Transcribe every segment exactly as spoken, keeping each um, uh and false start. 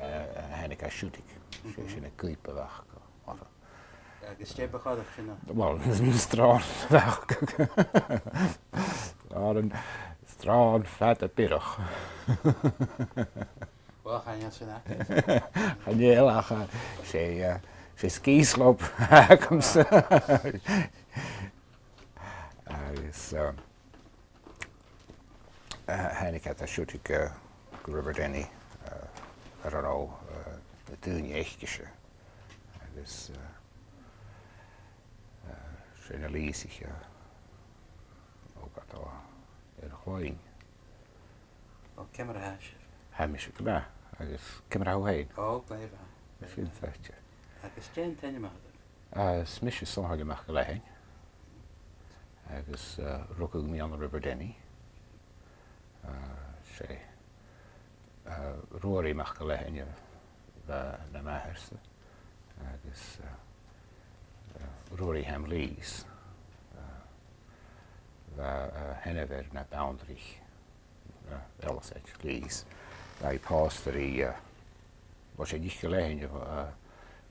eh, a thàinig à Siùdaig. 'S e sin an cuip a bh' aca. Agus dè bu choireach sin? Well, sròn a bh' aca. Sròn, sròn fada biorach. Well, chan eil sin aca. Chan eil ach, eh, 's e, eh, 's e ski slope agamsa. Agus, eh, eh, thàinig iad à Siùdaig, eh, gu River Denys, eh, air an robh, eh, na daoine aice-se. Agus, eh, eh, 's e na Lìosaich, eh, a bh' aca air a' chloinn. Ò, ciamar a tha sibh? Tha mise gu math, agus ciamar a tha thu fhèin? Ò, glè mhath. Sin faighte. Agus dè an t-ainm a th' oirbh? Ah, 's mise Somhairle MacIlleathain, agus, eh, rugadh mi ann an River Denys. Ah, 's e, eh, Ruairidh MacIlleathain a bha nam athair-sa, agus, eh, eh, Ruairidh Ham Lees, eh, bha, eh, seanmhair na Bandraich, eh, Elsaid Lees. Bha i pòsta ri, eh, well, 's e Nic Leathain a bh-, eh,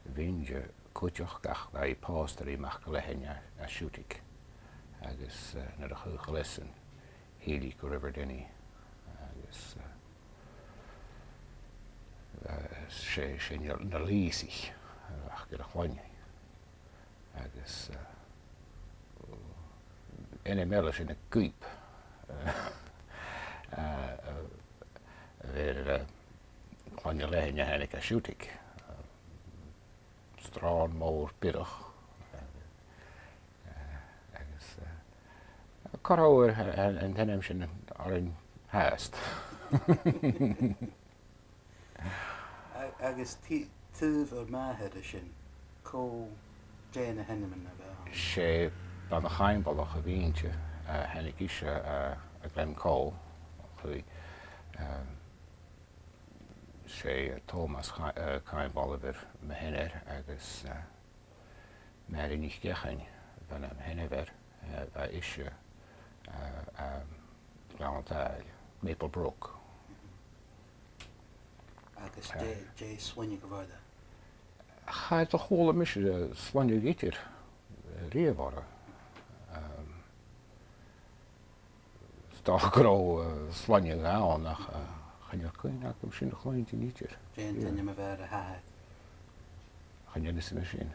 a bh' innte cuideachd, ach bha i pòsta ri MacIlleathain à, à Siùdaig. Agus, eh, nuair a chaochail esan, thill i gu River Denys. Agus, eh, eh, 's e, 's e na, na Lìosaich, eh, a bh' aca air a' chloinn. Agus, eh, ainm eile, sin an cuip, eh, eh, eh, a bh' air, eh, clann Leathain a thàinig à Siùdaig. Eh, sròn mòr biorach. Eh, agus, eh, corra uair, eh, an, an t-ainm sin oirnn fhathast. A-, agus ti-, taobh ur màthar an sin, cò, dè na h-ainmean a bh' ann? 'S e Donna Chaimbeulach a bh' innte, eh, thàinig ise, eh, à Glencoe, chaidh, eh, 's e, eh, Tòmas Cha-, eh, Caimbeul a bh' air mo sheanair agus, eh, Màiri NicEachainn, bha nam sheanmhair, eh, bha ise, eh, à Gleann Dail, Maple Brook. Agus dè, dè sloinneadh a bh' oirre? Cha do chuala mise, eh, sloinneadh idir, eh, riamh oirre. Ehm, 'S dòcha gun robh, eh, sloinneadh ann, ach, eh, chan eil cuimhne agam sin a chluinntinn idir. Dè an t-ainm a bh' air a h-athair? Chan eil fhios agam sin.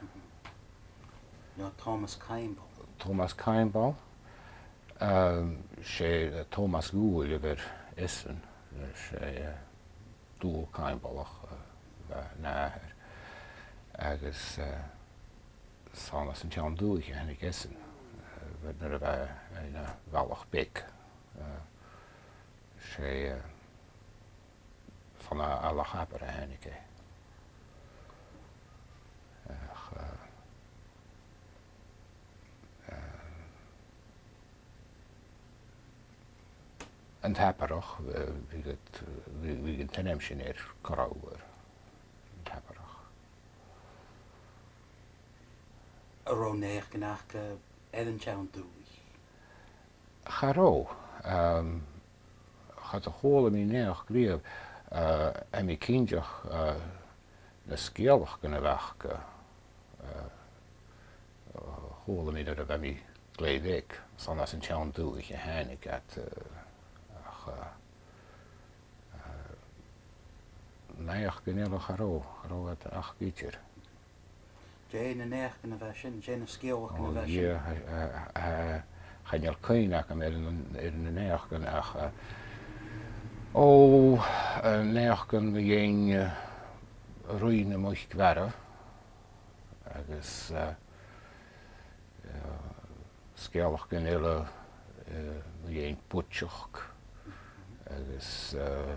No Thomas Caimbeul? Thomas Caimbeul. Ehm, 's e, eh, Tòmas Dhùghaill a bh' air esan. 'S e, eh, Dùghall Caimbeulach, eh, a bha na athair. Agus, eh, 's ann às an t-seann dùthaich a thàinig esan, eh, nuair a bha e na bhalach beag. Eh, 's e, eh, fon a-, à Loch Abar a thàinig e. Ach, eh, eh, an t-Abarach, eh, bhiodh iad, bhiodh, bhiodh an t-ainm sin air corra uair. An t-Abarach. An robh naidheachdan aca air an t-seann dùthaich? Cha robh. Ehm, cha do chuala mi naidheachd riamh, eh, tha mi cinnteach, eh, na sgeulachdan a bh' aca, eh, chuala mi nuair a bha mi glè bheag, 's ann às an t-seann dùthaich a thàinig iad, eh, ach, eh, eh, naidheachdan eile cha robh, cha robh iad aca idir. Dè na naidheachdan a bha sin, dè na sgeulachdan a bha sin? Ò, yeah, eh, eh, eh, chan eil cuimhne agam air na, air na naidheachdan ach, eh, ò, eh, naidheachdan mu dheidhinn, eh, Rìgh na Muic Mhara agus, eh, eh, sgeulachdan eile, eh, mu dheidhinn buidseachd agus, eh,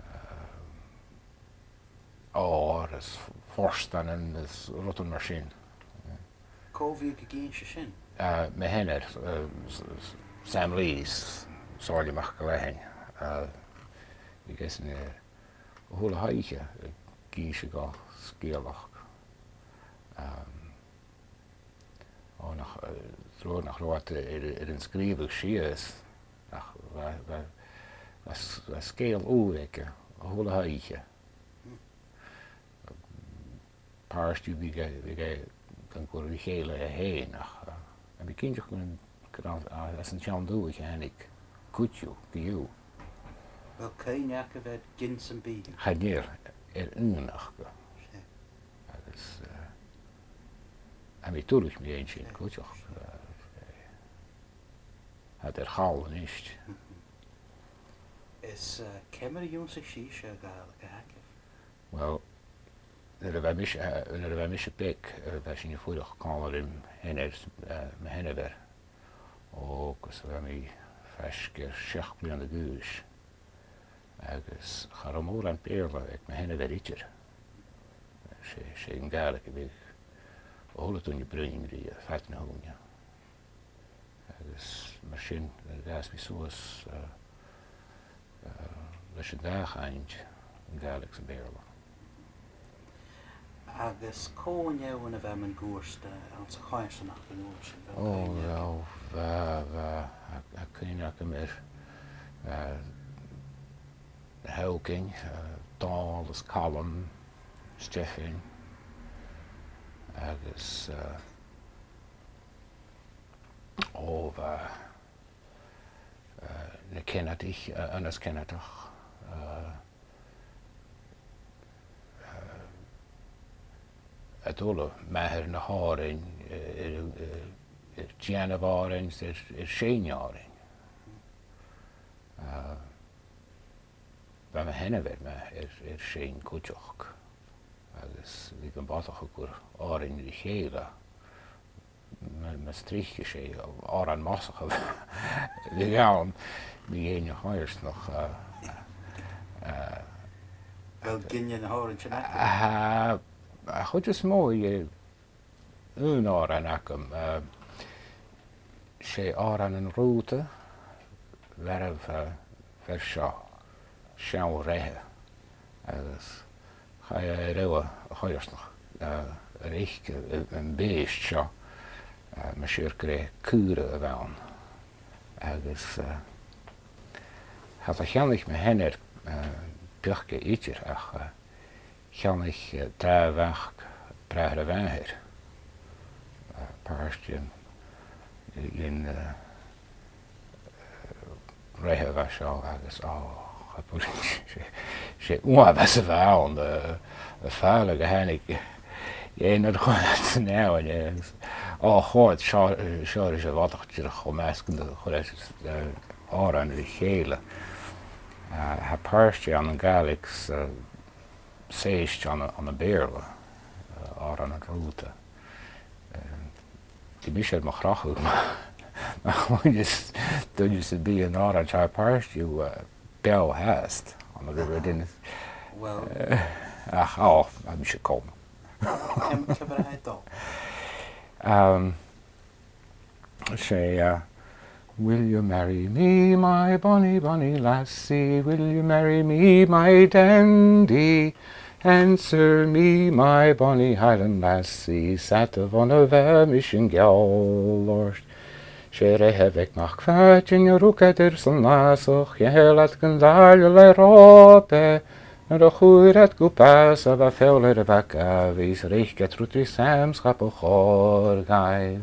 eh, òr is fortannan is rudan mar sin. Cò bhiodh ag innse sin? Eh, mo sheanair, eh, S-, S-, Sam Lees, Somhairle MacIlleathain, eh, bhiodh esan, eh, a h-uile h-oidhche ag innse dhomh sgeulachd. Ehm, ò, nach, eh, truagh nach robh iad air, air an sgrìobhadh sìos, ach bha, bha, bha s-, bha sgeul ùr aige a h-uile h-oidhche. Pàirt dhiubh, bhiodh e, bhiodh e gan cur ri chèile e fhèin, ach, eh, tha mi cinnteach gun, gun ann, eh, às an t-seann dùthaich a thàinig cuid dhiubh, co-dhiù. Bheil cuimhne agaibh air gin sam bith? Chan eil, air aon aca. Agus, eh, tha mi duilich mu dheidhinn sin cuideachd, eh, tha iad air chall a-nis. Is, eh, ciamar a dh'ionnsaich sibhse a' Ghàidhlig a th' agaibh? Uill, nuair a bha mise, eh, nuair a bha mise beag, eh, bha sinn a' fuireach còmhla rim sheanair, eh, mo sheanmhar. Ò, gus am bha mi faisg air seachd bliadhna a dh'aois. Agus cha robh mòran Beurla aig mo sheanmhair idir. 'S e, 's e an Gàidhlig a bhiodh a h-uile duine a' bruidhinn rithe fad na h-ùine. Agus mar sin, dh'fhàs mi suas, eh, eh, leis an dà chainnt, an Gàidhlig 's am Beurla. Agus cò an fheadhainn a bha mun cuairt anns a' choimhearsnachd an uair sin? Bheil cuimhne agaibh? Ò, bha, bha, tha, tha cuimhne agam air, eh, na h-Eòghainn, eh, Dòmhnall is Calum, Stephen, agus, eh, ò, bha, eh, na Ceanadaich, eh, Aonghas Ceanadach, eh, eh, Aodh Dubh, màthair na h-òrain, eh, air, eh, air dèanamh òrain, air, air seinn òrain. Eh, bha mo sheanmhair math air, air seinn cuideachd, agus bhiodh am bodach a' cur òrain ri chèile. Ma-, mas trice 's e òrain mosach a bhiodh ann mu dheidhinn a' choimhearsnachd, eh, eh, bheil gin de na h-òrain sin agaibh? Tha, a' chuid as motha, eh, aon òran agam, eh, 's e Òran an Rùda, bha, eh, fear seo, Seann Reithe, agus chaidh e air ais a' choimhearsnachd, eh, a reic, eh, am bèist seo, eh, mas e gur e caora a bh' ann. Agus, eh, cha do cheannaich mo sheanair, eh, pioc idir ach, eh, cheannaich, eh, dà mhac bràthair a mhàthar, eh, pàirt dhen, dhen, eh, reithe a bha seo agus, ò, cha b' urrainn, 's e, 's e uabhas a bh' ann, eh, am fàileadh a thàinig, eh, nuair a chuir iad san abhainn, eh, agus, ò, chòrd seo, seo ris a' bhodach dìreach cho math 's gun do chuir iad, eh, òran ri chèile. Eh, tha pàirt ann an Gàidhlig 's, eh, sèist ann an, ann am Beurla, eh, Òran an Rùda. Eh, bidh mise air mo chrochadh ma, ma chluinneas duine sam bith an t-òran seo, tha pàirt dhiubh, eh, beò fhathast, ann an River Denys. Uill. Eh, ach, ò, tha mise coma. Ciam-, ciamar a tha e dol? Um, 'S e, uh, "Will you marry me, my bonny, bonny lassie? Will you marry me, my dandy? Answer me, my bonny Highland lassie, 's fhada bhon a bha mise geall ort." 'S e reithe bheag nach fhaigheadh a rugadh air san fhàsach, gheall iad gun dàil le ròpa, nuair a chuir iad gu bàs a bha feòil air a' bhaga, bhith 's reic iad rud ri Sam 's cha bu chòir dhaibh.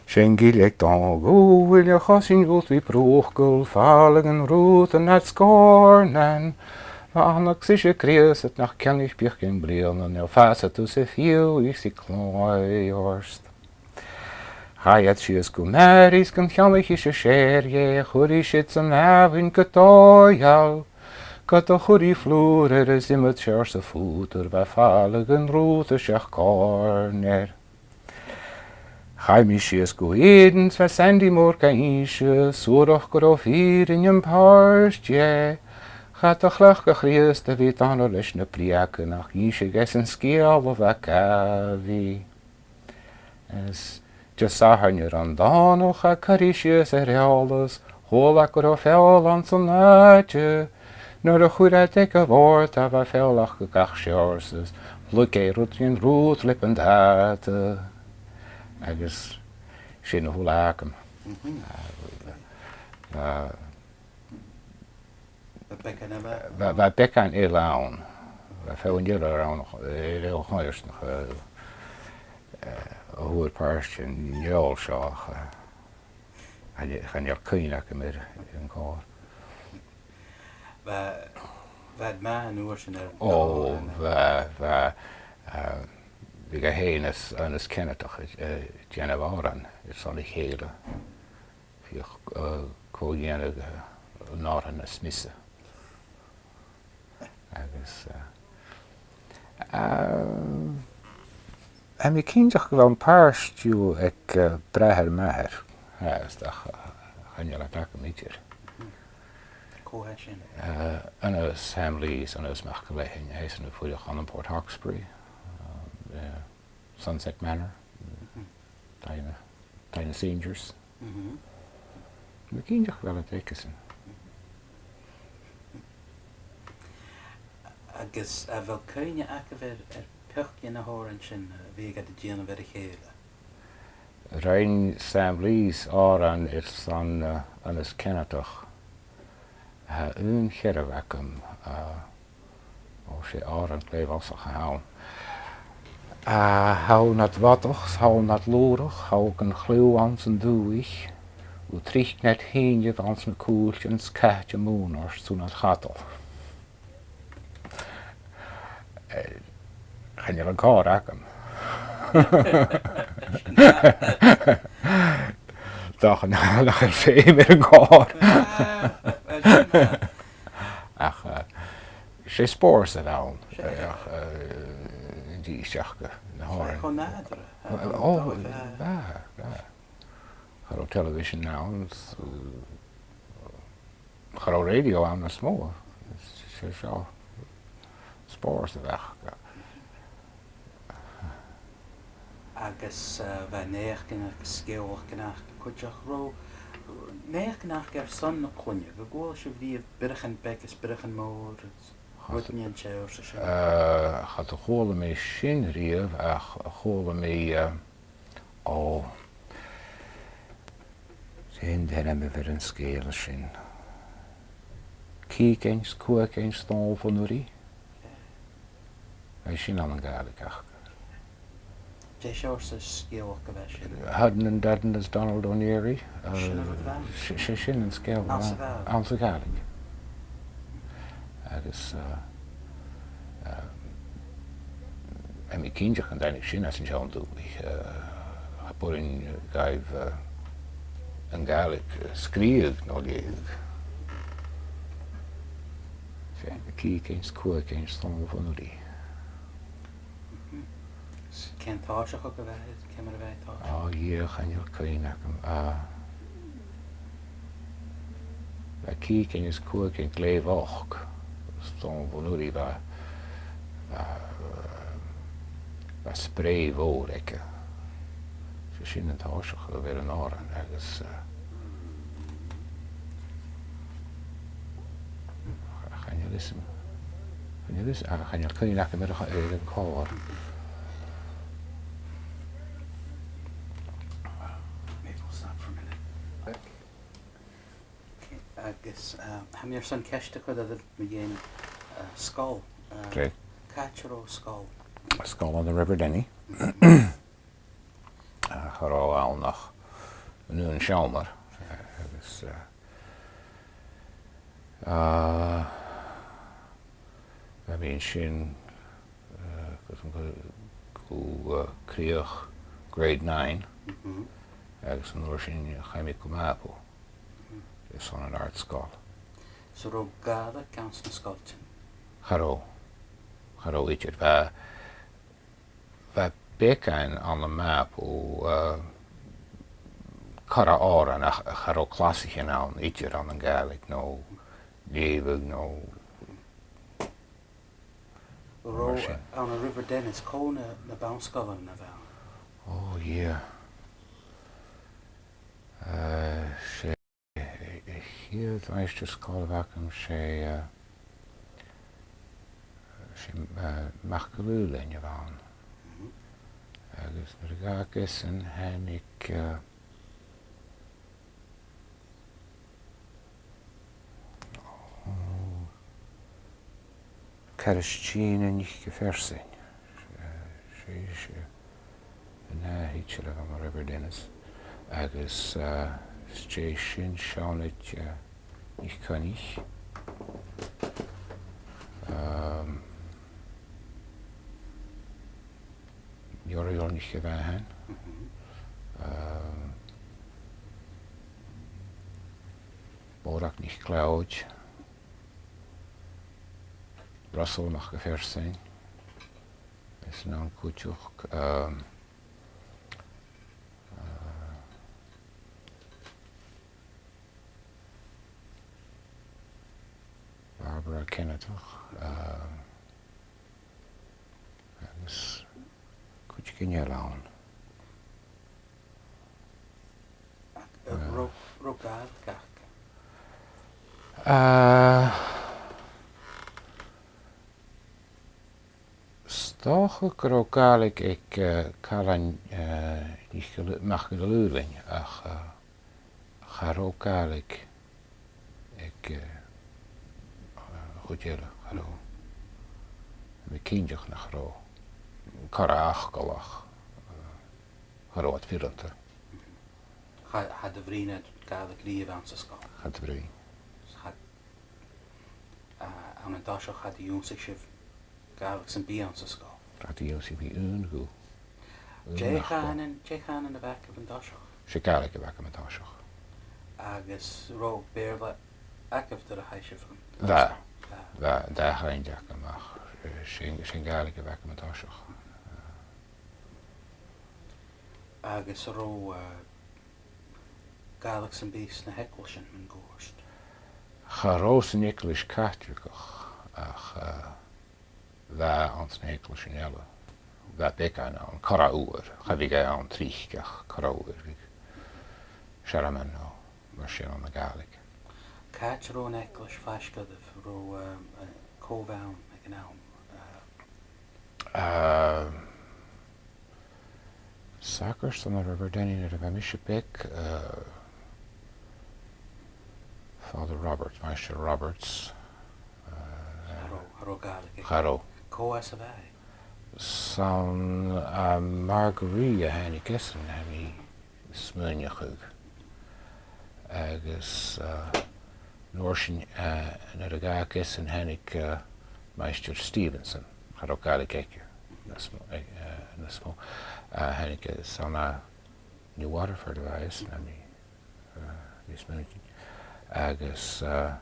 'S e an gille aig Dòmhnall Dhubh, uile chosain dhut bhith brùchdail, fàileadh an Rùda nad sgòrnan. Bha ann agus is e Crìosd nach ceannaich pioc dhen bhliadhna, no fàsadh tusa fiù 's i clòimhe ort. Chaidh iad sìos gu Mary 's gun cheannaich ise sèithir dheth, chuir i siud san abhainn gu dòigheil, gu do chuir i flùr air is iomadh seòrsa phùdar, bha fàileadh an Rùda seach còrnair. Chaidh mi sìos gu Eden 's bha Sandy Mòr ga innse, suarach gun robh fìrinn am pàirt dheth. Cha do chleachd a' Chrìosd a bhith dona leis na breugan, ach dh'innseadh esan sgeul a bha gabhaidh. Is Disathairne ron Dòmhnach, chaidh Currie sìos air eòlas, chuala e gun robh feòil anns an àite. Nuair a chuir iad aig a' bhòrd a bha feòil aca gach seòrsa, shluig e rud dhen Rùd le buntàta. Agus sin a h-uile agam. Mhm. Ah, ah, Bha beagan eile. Bha, bha beagan eile ann. Bha feadhainn eile air a' choimhearsnachd, eh, eh, a fhuair pàirt san fheòil seo, ach, eh, chan e-, chan eil cuimhne agam air an còrr. Bha, bha iad math an uair sin air an Ò, dòigh, bha, bha, eh, bhiodh e fhèin is Aonghas Ceanadach a', eh, dèanamh òrain airson a chèile. Feuch, eh, cò dhèanadh, eh, an t-òran as miosa. Agus, eh, eh, tha mi cinnteach gu bheil am pàirt dhiubh aig, eh, bràthair m' athar. Eh, is dòcha, eh, chan eil iad agam idir. Cò tha sin? Eh, Aonghas Sam Lees, Aonghas MacIlleathain, tha esan a' fuireach ann am Port Hawkesbury, eh, eh, Sunset Manor, taigh na, taigh na seniors. Mhm. Tha mi cinnteach gu bheil iad aigesan. Agus a bheil cuimhne agaibh air, air pioc de na h-òrain sin a bhiodh iad a' dèanamh air a chèile? Rinn Sam Lees òran airson, eh, Aonghas Ceanadach. Tha aon cheathramh agam, eh, ò, 's e òran glè bhosach a th' ann. A, tha thu nad bhodach, tha thu nad lùrach, tha thu gun chliù anns an dùthaich, thu tric nad shìneadh anns na cuailtean, 's caithte mùn ort 's thu nad chadal. Eh, chan eil an còrr agam. Dòcha nach eil feum air an còrr. Ah, well, sin e. Ach, eh, 's e spòrs a bh' ann. 'S e. Ach, eh, an dithis aca, na h-òrain. Cho nàdarra. Ò, bha, bha. Cha robh television ann, s-, cha robh radio ann nas motha. 'S e seo spòrs a bh' aca. Agus, eh, bha naidheachdan agus sgeulachdan aca cuideachd. Robh naidheachdan aca airson na cloinne, an cuala sibh riamh Biorachan Beag is Biorachan Mòr, is rudan den t-seòrsa sin? Eh, cha do chuala mi sin riamh, ach chuala mi, eh, ò, dè an t-ainm a bh' air an sgeul sin? Cìgein 's Cuagein 's Dòmhnall Mhuireadhain. Bha sin ann an Gàidhlig aca. Dè seòrsa sgeulachd a bha sin? Hudden and Dudden is Donald O'Neary. Sin an rud a bh' ann? 'S e, 's e sin an sgeul a bh' ann. Anns a' Ghàidhlig. Anns a' Ghàidhlig. Agus, eh, eh, tha mi cinnteach gun tàinig sin às an t-seann dùthaich, eh, cha b' urrainn dhaibh, eh, an Gàidhlig, eh, sgrìobhadh no leughadh. 'S e, Cìgein 's Cuagein 's Dòmhnall Mhuireadhain. Mhm. 'S cén toiseach a bh' air, ciamar a bha e toiseach? Ò, Dhia, chan eil cuimhne agam. Ah, bha Cìgein is Cuagein glè bhochd. 'S Dòmhnall Mhuireadhain bha, bha, bha sprèidh mhòr aige. 'S e sin an toiseach a bh' air an òran agus, eh, chan eil fhios agam. Chan eil fhios, ah, chan eil cuimhne agam air a' ch-, air an còrr. Maybe we'll stop for a minute. Okay, agus, eh, tha mi airson ceist a chur oirbh mu dheidhinn, eh, sgoil. Eh, Great. Càit an robh sgoil? Sgoil on the River Denys. Mhm. Eh, cha robh ann ach an aon seòmar, eh, agus, eh, eh, bha mi an sin, eh, gus an gu, gu, eh, crìoch grade nine, mhm, agus an uair sin chaidh mi gu Màbu, mhm, airson an àrd-sgoil. So robh Gàidhlig anns na sgoiltean? Cha robh. Cha robh idir. Bha, bha beagan ann am Màbu, eh, corra òran ach cha robh clasaichean ann idir ann an Gàidhlig no leughadh no Robh, mar sin, ann an River Denys, cò na, na bun-sgoilearan a bh' ann? Ò, yeah. Eh, 's e, a' chiad mhaighstir-sgoile a bh' agam, 's e, eh, 's e, eh, MacGillFhaolain a bh' ann. Mhm. Agus nuair a dh'fhàg esan, thàinig, eh, Ò, Cairistìona NicPhearsain. Eh, 's e, 's e an ath thidsear a bh' ann an River Denys. Agus, eh, às dèidh sin Seònaid, eh, NicCoinnich. Ehm, Muriel NicIlleBhàthain. Mhm. Ehm, Mòrag NicLeòid. Russell MacPhearsain. Is e an aon cuideachd, ehm, eh, Barbara Ceanadach, eh, agus cuideigin eile ann. Ach, eh, robh, robh Gàidhlig aca? Eh, 's dòcha gun robh Gàidhlig aig, eh, Caroline, eh, NicIlleDh-, MacIlleDhuibhlinn, ach, eh, cha robh Gàidhlig aig, eh, a' chuid eile, cha robh. Tha mi cinnteach nach robh. Corra fhacal ach, eh, cha robh iad fileanta. Cha, cha do bhruidhinn iad Gàidhlig riamh anns an sgoil? Cha do bhruidhinn. Cha, eh, ann an toiseach cha do dh'ionnsaich sibh Gàidhlig sam bith anns an sgoil? Cha do dh'ionnsaich mi aon ghuth. Dè chànan, dè chànan a bh' agaibh an toiseach? 'S e Gàidhlig a bh' agam an toiseach. Agus robh Beurla agaibh nuair a chaidh sibh an... Bha. Bha. Bha, dà chainnt agam ach, eh, 's e, 's e Gàidhlig a bh' agam an toiseach. Agus an robh, eh, Gàidhlig sam bith sna h-eaglaisean mun cuairt? Cha robh san Eaglais Chaitligeach ach, eh, bha anns na h-eaglaisean eile. Bha beagan ann, corra uair. Cha bhiodh e ann tric ach corra uair bhiodh searmon no mar sin ann an Gàidhlig. Càit an robh an eaglais faisg oirbh? Robh, eh, eh, cò bh' ann aig an àm? Eh, eh, Sagart ann an River Denys nuair a bha mise beag, eh, Father Roberts, Maighstir Roberts, eh, cha robh, cha robh Gàidhlig aige. Cha robh. Cò às a bha e? 'S ann à Margaree a thàinig esan, tha mi a' smaoineachadh. Agus, eh, an uair sin, eh, nuair a dh'fhàg esan, thàinig, eh, Maighstir Stevenson, cha robh Gàidhlig aige, nas mo-, eh, eh, nas motha, eh, thàinig, eh, 's ann à New Waterford a bha esan, tha mi, eh, a' smaoineachadh. Agus, eh,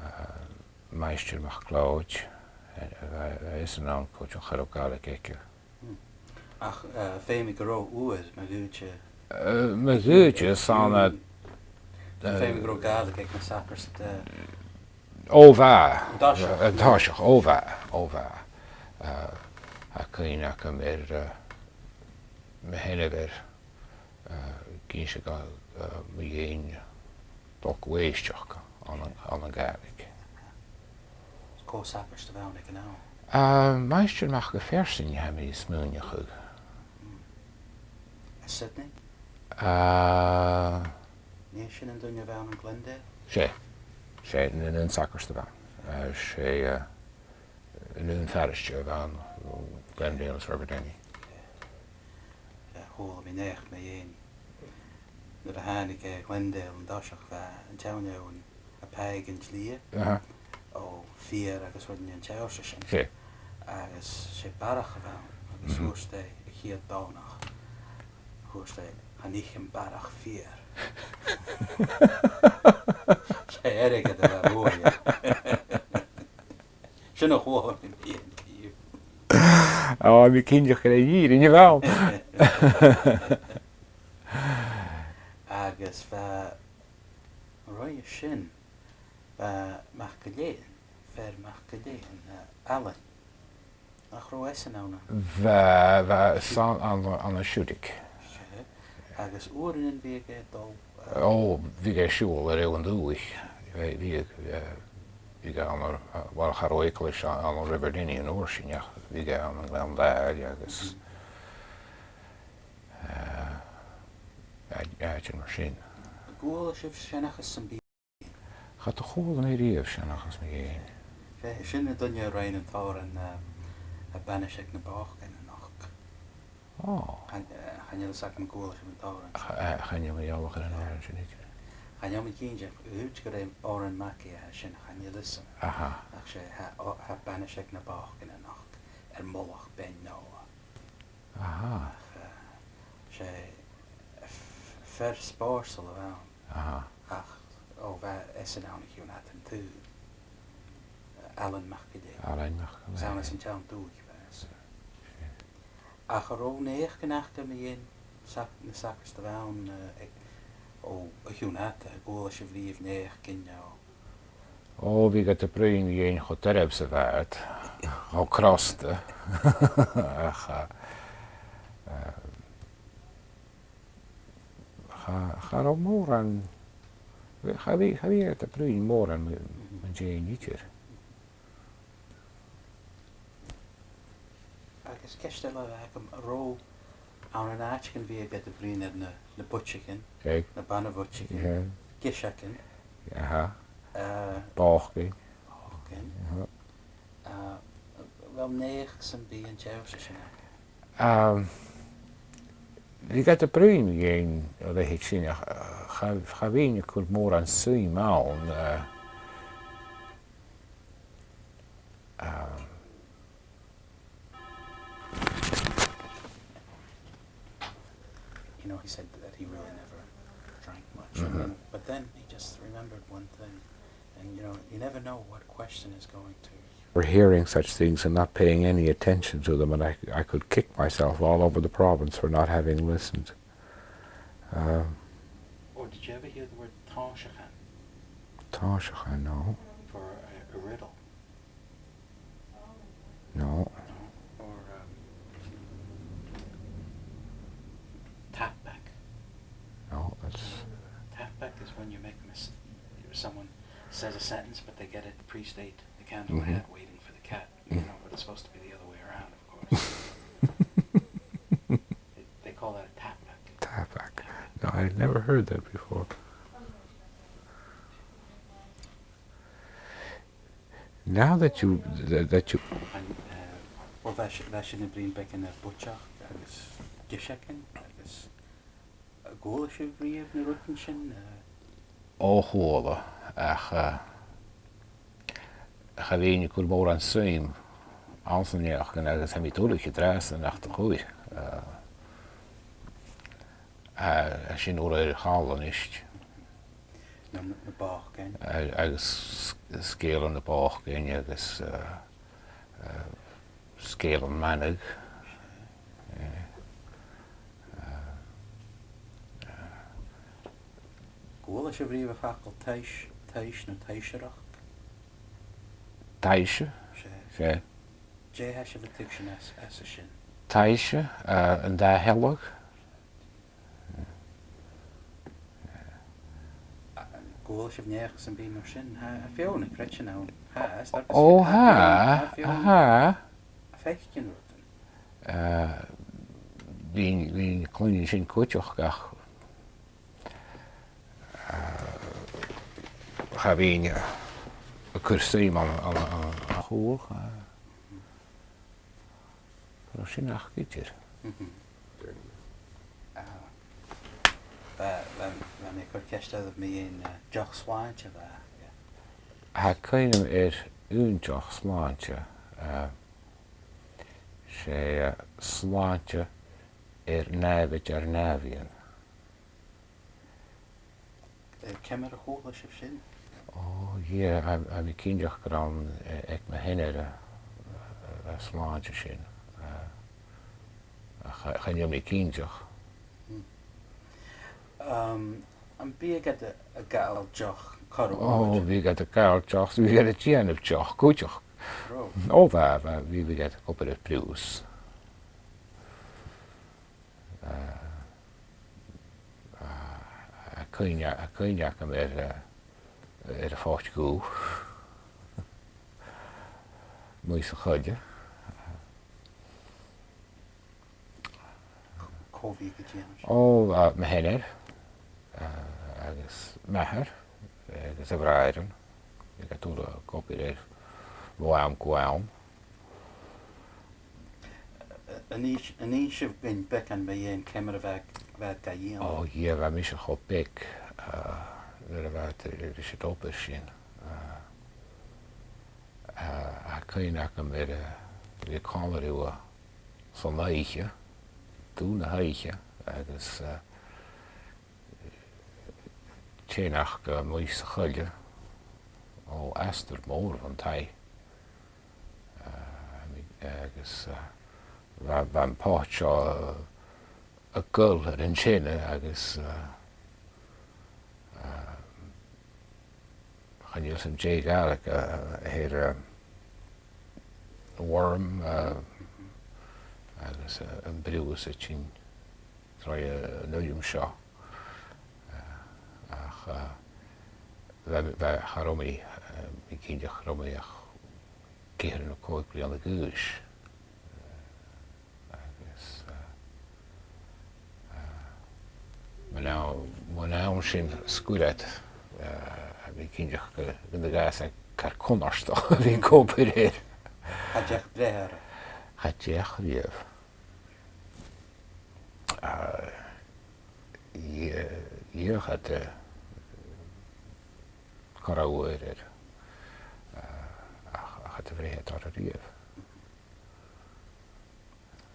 eh, Maighstir MacLeòid, eh, bha, bha esan ann cuideachd, cha robh Gàidhlig aige. Hmm. Ach, eh, feumaidh gun robh uair, ma dh'fhaodte. Eh, ma dh'fhaodte, 's ann à, eh, feumaidh gun robh Gàidhlig aig na sagairt, eh, o bha. An toiseach. An toiseach, o bha, o bha. Eh, tha cuimhne agam air, eh, mo sheanmhair, eh, ag innse dha, eh, mu dheidhinn dol gu èisteachd ann an, ann an Gàidhlig. Cò an sagart a bh' ann aig an àm? Eh, Maighstir MacPhearsain, tha mi a' smaoineachadh. Hmm. À Sydney? Eh, an e sin an duine a bh' ann an Glendale? 'S e. 'S e, an, an, an sagart a bh' ann. Eh, 's e, eh, an aon pharaiste a bh' ann, Glendale is River Denys. Eh, chuala mi naidheachd mu dheidhinn. Nuair a thàinig e a Glendale an toiseach, bha an t-seann fheadhainn a' pàigheadh an t-slighe. Aha. O feur agus rudan den t-seòrsa sin. 'S e. Agus 's e barrachd a bh' ann, agus thuirt e a' chiad Dòmhnach, thuirt e, "Chan ith mi barrachd feur." 'S e airgead a bha bhuaithe. Sin a chuala mi an-diugh. Ò, tha mi cinnteach gur e fhìrinn a bh' ann. Agus bha, roimhe sin, bha MacGill-Eain, fear MacGill-Eain, eh, Ailean. Nach robh esan ann? Bha, bha esan ann, ann an Siùdaig. Seadh. Agus uaireannan bhiodh e a' dol, eh, o, bhiodh e a' siubhal air an dùthaich. Bhiodh, bhiodh, eh, bhiodh e ann an, eh, uill, cha robh eaglais ann, ann an River Denys an uair sin, ach bhiodh e ann an Gleann Dail agus, eh, àit-, àitean mar sin. An cuala sibh seanchas sam bith? Cha do chuala mi riamh seanchas mu dheidhinn. Eh, sin an duine a rinn an t-òran, eh, A' Bhainis aig na Bòcain a-nochd. Ò. Chan, eh, chan eil fhios agam an cuala sibh an t-òran sin. Ch-, eh, chan eil mi eòlach air an òran sin idir. Chan eil mi cinnteach, dh'fhaodte gur e òran magaidh a tha sin, chan eil fhios agam. Aha. Ach 's e, tha, ò, tha Bainis aig na Bòcain a-nochd air mullach Beinn Nòa. Aha. Ach, eh, 's e f-, fear spòrsail a bh' ann. Aha. Ach, ò, bha esan ann o chionn fhada an t-saoghail. Eh, Ailean MacPhilibh. Ailean MacPhilibh. 'S ann às an t-seann dùthaich a bha esan. Sin. Ach an robh naidheachdan aca mu dheidhinn sac-, na sagairt a bh' ann, eh, aig, ò, o chionn fhada, an cuala sibh riamh naidheachdan, no? Ò, bhiodh iad a' bruidhinn mu dheidhinn cho doirbh 's a bha iad, cho crosta. Ach, eh, eh, cha, cha robh mòran, cha bhi, cha bhiodh iad a' bruidhinn mòran mu, mu dheidhinn idir. Agus ceist eile a bh' agam, an robh, ann an àiteigin bhiodh iad a' bruidhinn air na, na buidsichean, aig, na bana-bhuidsichean, yeah, giseagan, aha, eh, bòcain. Bòcain. Aha. Eh, a bheil naidheachd sam bith an t-seòrsa sin agaibh? Ehm, bhiodh iad a' bruidhinn mu dheidhinn a leithid sin, ach, eh, cha, cha bhithinn a' cur mòran suim ann, eh, Um, you know, he said that he really never drank much. Mm-hmm. And then, but then he just remembered one thing. And, you know, you never know what question is going to. For hearing such things and not paying any attention to them, and I, I could kick myself all over the province for not having listened. Um, oh, did you ever hear the word tòimhseachan? Tòimhseachan, no. For a, a riddle? No. No? Or, um, tapadh? No, that's... Tapadh is when you make a mis-, someone says a sentence, but they get it pre-state, the candle ahead, waiting for the cat. You know, but it's supposed to be the other way around, of course. They, they call that a tapadh. Tapadh. No, I had never heard that before. Now that you, that, that you... An, eh, well, bha si-, bha sinn a' bruidhinn beagan air buidseachd agus giseagan agus, eh, an cuala sibh riamh na rudan sin, eh? Ò, chuala, ach, eh, cha bhithinn a' cur mòran suim anns na naidheachdan agus tha mi duilich an-dràsta nach do chuir. Eh, eh, tha sin uair air chall a-nis. Na, na, na bòcain. A-, agus s-, sgeul nam bòcain agus, eh, eh, sgeul nam manaidh. Eh, eh, eh. An cuala sibh riamh am facal taibhs-, taibhs no taibhsearachd? Taibhse? 'S e. 'S e. Dè tha sibh a' tuigsinn às, às a sin? Taibhse, eh, an dà shealladh. An cuala sibh naidheachd sam bith mar sin? Tha, tha feadhainn a' creidsinn ann. Tha, is dòcha, ò, tha, tha feadhainn, tha feadhainn a' faicinn rudan. Eh, bhithinn, bhithinn a' cluinntinn sin cuideachd, ach, eh, cha bhithinn, eh, a' cur suim ann, ann, ann, ann a h-uile, eh, Cha robh sin ach idir. Mhm. Ah. Bha, bha, bha mi a' cur ceist oirbh mu dheidhinn, eh, deoch-slàinte a bha aca. Tha cuimhn' agam air aon deoch-slàinte, eh, 's e, eh, slàinte air nàmhaid ar nàimhdean. Eh, ciamar a chuala sibh sin? Ò, yeah, tha, tha mi cinnteach gur ann, eh, aig mo sheanair a, a, a slàinte sin. Eh, ach cha, chan eil mi cinnteach. Hmm. Um, am biodh iad a', a' gabhail deoch corra uair? Ò, bhiodh iad a' gabhail deoch, bhiodh iad a' dèanamh deoch cuideachd. Robh? Ò, bha, bha, bhiodh iad ag obair air Bruce. Eh, eh, tha cuimhne, tha cuimhne agam air, eh, air a' phoit dhubh. Muigh sa choille. Cò bhiodh a' dèanamh sin? Ò, eh, mo sheanair, eh, agus m' athair, agus a bhràithrean. Bhiodh iad uile ag obair air, bho àm gu àm. An inns, an inns sibh dhuinn beagan mu dheidhinn ciamar a bha, bha iad ga dhèanamh? Ò, dhia, bha mise cho beag, eh, nuair a bha iad ris an obair sin. Eh, eh, tha cuimhne agam air, eh, bhith còmhla riutha san oidhche, dùn na h-oidhche, agus, eh, teine aca, eh, a-muigh sa choille, o, astar mòr bhon taigh. Eh, agus, eh, bha, bha am poit seo, eh, a' goil air an teine agus, eh, eh, chan eil fhios agam dè a' Ghàidhlig, eh, air, eh, worm, eh, agus, eh, am briogha sa tinn tro, eh, an fhuilm seo. Eh, ach, eh, bha, bha, cha robh mi, eh, mi cinnteach, cha robh mi ach ceithir no còig bliadhna a dh'aois. Eh, agus, eh, eh, mun àm, mun àm sin sguir iad, eh, tha mi cinnteach gu, gun do dh'fhàs e car cunnartach a bhith ag obair air. Cha deach breith orra? Cha deach riamh. Ah, dhì-, dhìreach iad, eh, corra uair air, eh, ach, ach cha do bhreith iad orra riamh.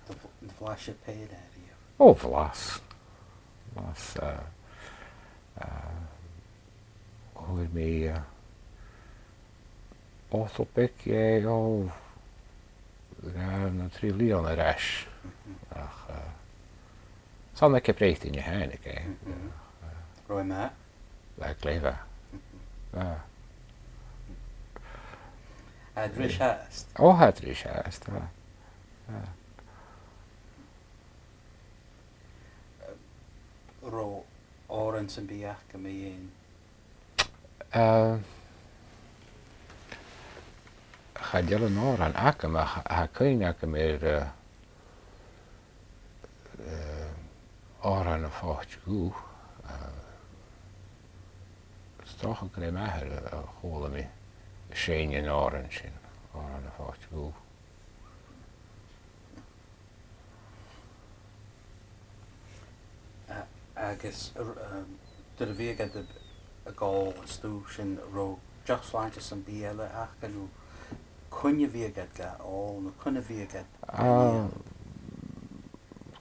Do bh-, do bhlais sibh pèile riamh? Ò, bhlais. Bhlais, eh, eh, fhuair mi, eh, botal beag dheth, ò, dhà no trì bliadhna air ais. Ach, eh, 's ann aig a' Bhreatainn a thàinig e. Mhm. Ach, eh, robh e math? Bha e glè mhath. Mhm. Bha. Tha iad ris fhathast? Ò, tha iad ris fhathast, tha. Tha. An robh òran sam bith aca mu dheidhinn? Eh, chan eil an t-òran agam, ach tha cuimhne agam air, eh, eh, Òran a' Phoit Dhubh, eh, 's dòcha gur e m' athair a, a chuala mi a' seinn an òrain sin, Òran a' Phoit Dhubh. A-, agus, r-, um, nuair a bhiodh iad a', ag òl an stuth sin, an robh deoch-slàinte sam bith eile aca, no cuin a bhiodh iad ga òl, no cuin a bhiodh iad ga dhèanamh?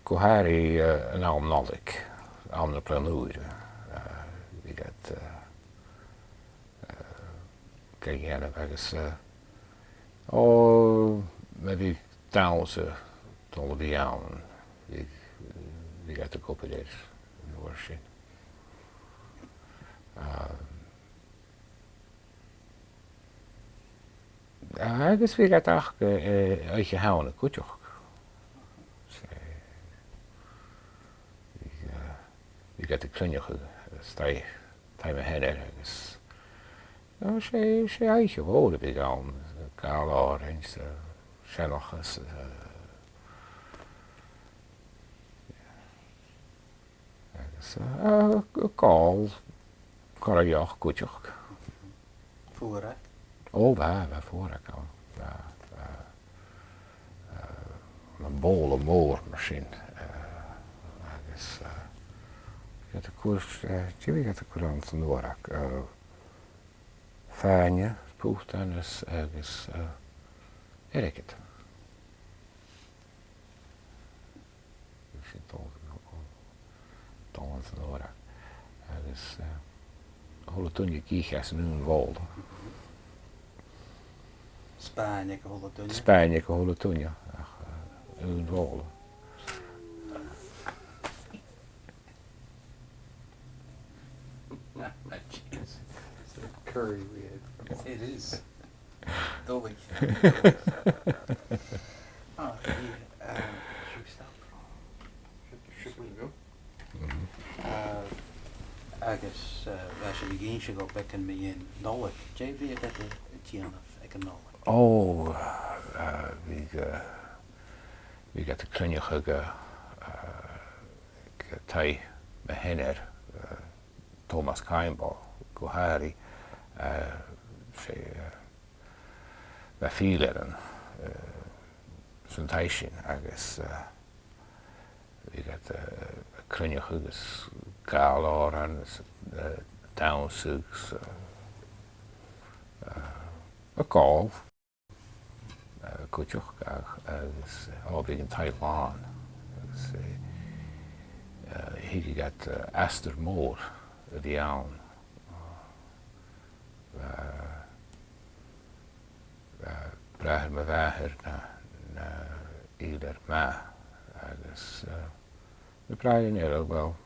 Gu h-àraidh, eh, an àm Nollaig, àm na Bliadhn' Ùire, eh, bhiodh iad, eh, eh, ga dhèanamh agus, eh, o, ma bhiodh dannsa a' dol a bhith ann, bhiodh, bhiodh iad ag obair air an uair sin. Ah, agus bhiodh iad aca, eh, Oidhche Shamhna cuideachd. 'S e, bhiodh, eh, bhiodh iad a' cruinneachadh, eh, a-staigh, a-staigh mo sheanar agus, no, 's e, 's e oidhche mhòr a bhiodh ann, gabhail òrain 's a' seanchas, eh, agus, eh, eh, ag òl corra dheoch cuideachd. Fuarag? O, bha, bha fuarag ann. Bha, bha, eh, na bobhla mòr mar sin, eh, agus, eh, bhiodh iad a' cur, eh, dè bhiodh iad a' cur anns an fhuarag, eh, fàinne, putanas agus, eh, airgead. Bhiodh sin a' dol, a' dol anns an fhuarag. Agus, eh, a h-uile duine ag ithe às an aon bhobhla. Spàin aig a h-uile duine? Spàin aig a h-uile duine, ach, eh, aon bhobhla. Jeez. It's a curry we had from It is. Dòigh. Ah, yeah, eh, should we stop? Should, should we go? Mhm. Eh, agus, eh, bha sibh ag innse dhomh beagan mu dheidhinn Nollaig. Dè bhiodh iad a' dèanamh aig an Nollaig? O, eh, bhiodh, eh, bhiodh iad a' cruinneachadh, eh, eh, aig taigh mo sheanar, eh, Thomas Caimbeul, gu h-àraidh, eh, 's e, eh, Bha fidhlearan, eh, san taigh sin agus, eh, bhiodh iad, eh, a' cruinneachadh agus gabhail òrain is, eh, dannsa agus, eh, eh, a' gabhail, eh, cuideachd ach, agus, eh, o, bhiodh an taigh làn agus, eh, eh, thigeadh iad, eh, astar mòr a bhith ann. Eh, eh, bràthair mo mhàthar na, na fhidhlear math agus, eh, na bràithrean eile, well,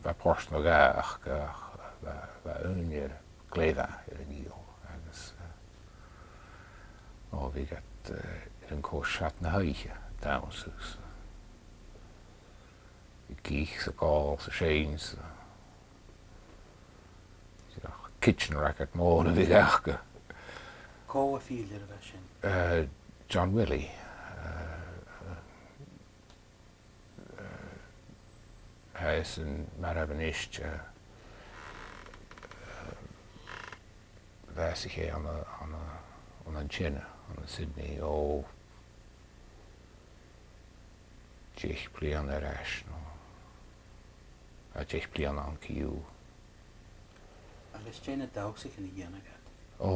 bha port no dhà aca, ach bha, bha aon fhear glè mhath air an fhidheall agus, eh, o, bhiodh iad, eh, air an cois fad na h-oidhche a' dannsa agus ag ithe 's a' gabhail 's a' seinn 's a', kitchen racket mòr a bhiodh aca. Cò am fidhlear a bha sin? Eh, John Willie. Eh, eh, tha esan marbh a-nis, eh, eh, bhàsaich e ann an, ann an, ann an teine, ann an Sydney, o, deich bliadhna air ais, no, a, deich bliadhna ann co-dhiù. Agus dè na dannsaichean a dhèanadh iad? O,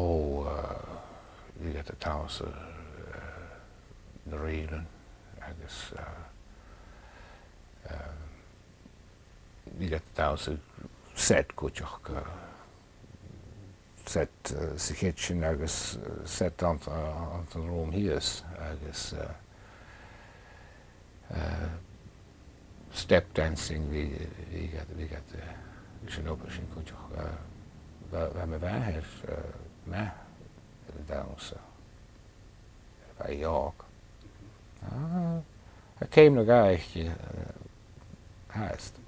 eh, bhiodh iad a' dannsa, eh, na rìghlean agus, eh, eh, bhiodh iad a' dannsa set cuideachd, eh, set, eh, sa kitchen agus, eh, set ann, eh, anns an rùm shìos agus, eh, eh, step dancing, bhiodh, bhiodh iad, bhiodh iad, eh, leis an obair sin cuideachd. Eh, bha, bha mo mhàthair, eh, math air an dannsa. Bha i òg. Ah, tha ceum no dhà aice, eh, fhathast.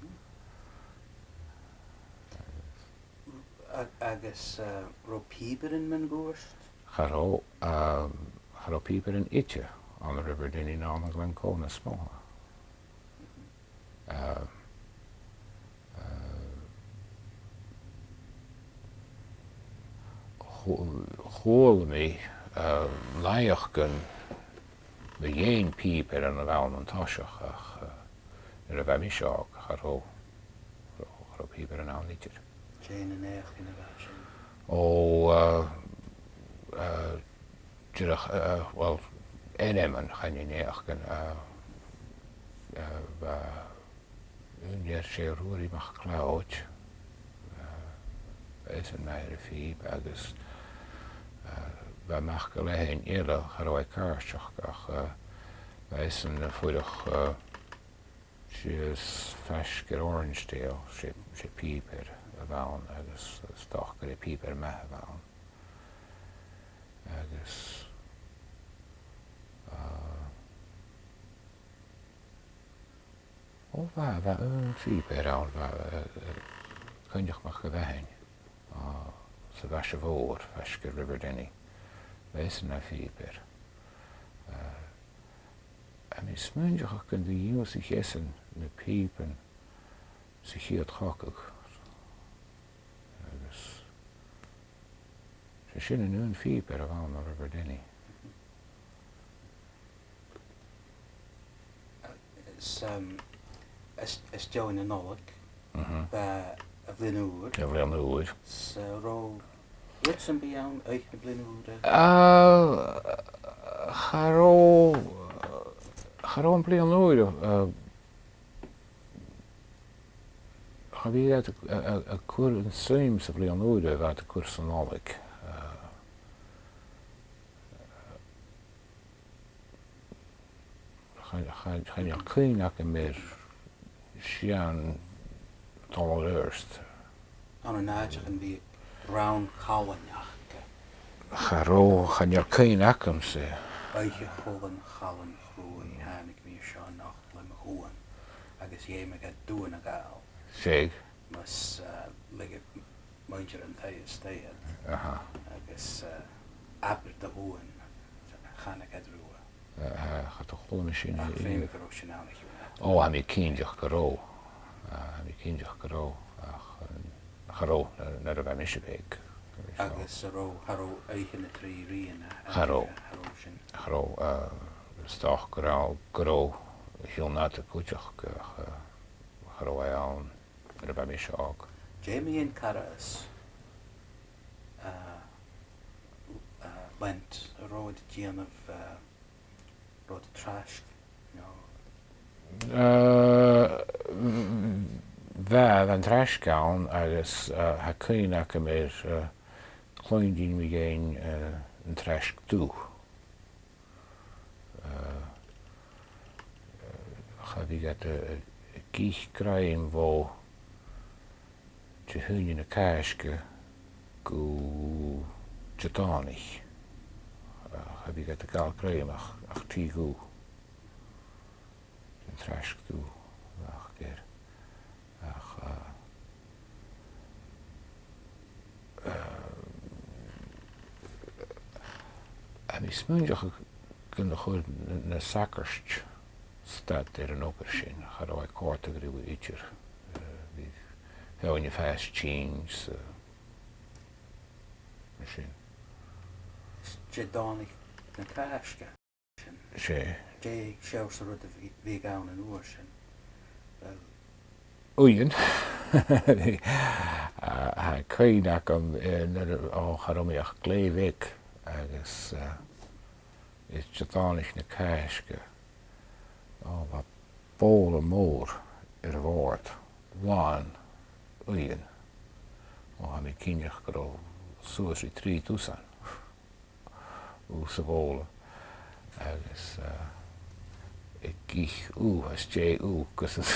A-, agus, eh, robh pìobairean mun cuairt? Cha robh, ehm, cha robh pìobairean idir ann an River Denys no ann an Gleann Comhann nas motha. Ehm, eh, chu-, chuala mi, eh, naidheachdan mu dheidhinn pìobairean a bh' ann an toiseach, ach, eh, nuair a bha mise òg, cha robh, cha robh, cha robh pìobairean ann idir. Dè na naidheachdan a bha sin? O, eh, eh, dìreach, eh, well, ainmean, chan e naidheachdan, eh, eh, bha aon fhear, 's e Ruairidh MacLeòid, eh, bha esan math air a' phìob agus, eh, bha mac gu leathann eile, cha robh e càirdeach ach, eh, bha esan a' fuireach, eh, sìos faisg air Orangedale, 's e, 's e pìobaire a bh' ann agus 's dòcha gur e pìobaire math a bh' ann. Agus, ah, o, bha, bha aon phìobaire ann, bha, eh, eh, Coinneach MacIlleathain, ah, sa Mhaise Mhòr, faisg air River Denys. Bha esan na phìobaire. Eh, Tha mi a' smaoineachadh gun do dh'ionnsaich esan na pìoban sa chiad chogadh. Agus 's e sin an aon phìobaire a bh' ann an River Denys. Is, um, is, is dòigh na Nollaig, mhm, bha a' Bhliadhn' Ùr. A' Bhliadhn' Ùr. 'S, uh, robh rud sam bith ann oidhche na Bliadhn' Ùire? Ah, cha robh, cha robh am Bliadhn' Ùr, uh, cha bhiodh iad a', a', a', a' cur an suim sa Bhliadhn' Ùr a bha iad a' cur san Nollaig. Uh, Chan, chan, chan eil cuimhne agam air sìon a' dol air adhart. Ann an àiteachan bhiodh rann chalainn aca. Cha robh, chan eil cuimhne agamsa. Oidhche Chuilean Challainn Chruaidh, thàinig mi an seo a-nochd le mo dhuan, agus dh'fheumadh iad duan a ghabhail. Seadh. Mus, eh, leigeadh muinntir an taighe a-staigh iad. Aha. Agus, eh, abair do dhuan, chanadh iad riutha. Eh, eh, cha do chuala mi sin. Ach feumaidh gun robh sin ann a-chaoidh. Ò, tha mi cinnteach gun robh. Eh, tha mi cinnteach gun robh. Ach, eh, cha robh nuair, nuair a bha mise beag. Agus an robh, cha robh Oidhche nan Trì Rìghrean, a, Cha robh. Cha robh sin. Cha robh, eh, 's dòcha gun robh, gun robh a h-uile nàdar cuideachd, ach, eh, cha robh e ann nuair a bha mise òg. Dè mu dheidhinn Carghas, eh, eh, Lent, an robh iad a' dèanamh, eh, an robh iad a' trasg, no? Eh, bha, bha an trasg ann agus, eh, tha cuimhne agam air, eh, cluinntinn mu dheidhinn, eh, an trasg dubh. Eh, cha bhiodh iad a', a', ag ithe grèim bho Dihaoine na Càisge gu Didòmhnaich. Eh, cha bhiodh iad a' gabhail grèim ach, ach trì dhubh. An trasg dubh, ach gur, ach, eh, eh, tha mi a' smaoineachadh gun do chuir na, na sagairt stad air an obair sin, cha robh e a' còrdadh riutha idir. Eh, bha feadhainn a' fàs tinn 's, eh, mar sin. Is Didòmhnaich na Càisge. Sin. 'S e. Dè seòrsa rud a bhí, bhiodh ann an uair sin? Well, uighean. A, tha cuimhne agam, eh, nuair a, o, cha robh mi ach glè bheag agus, eh, is Didòmhnaich na Càisge. O, bha bobhla mòr air a' bhòrd, làn uighean. O, tha mi cinnteach gun robh suas ri trì dusan. Ugh sa bhobhla. Agus, eh, ag ithe ugh às dèidh ugh gus, gus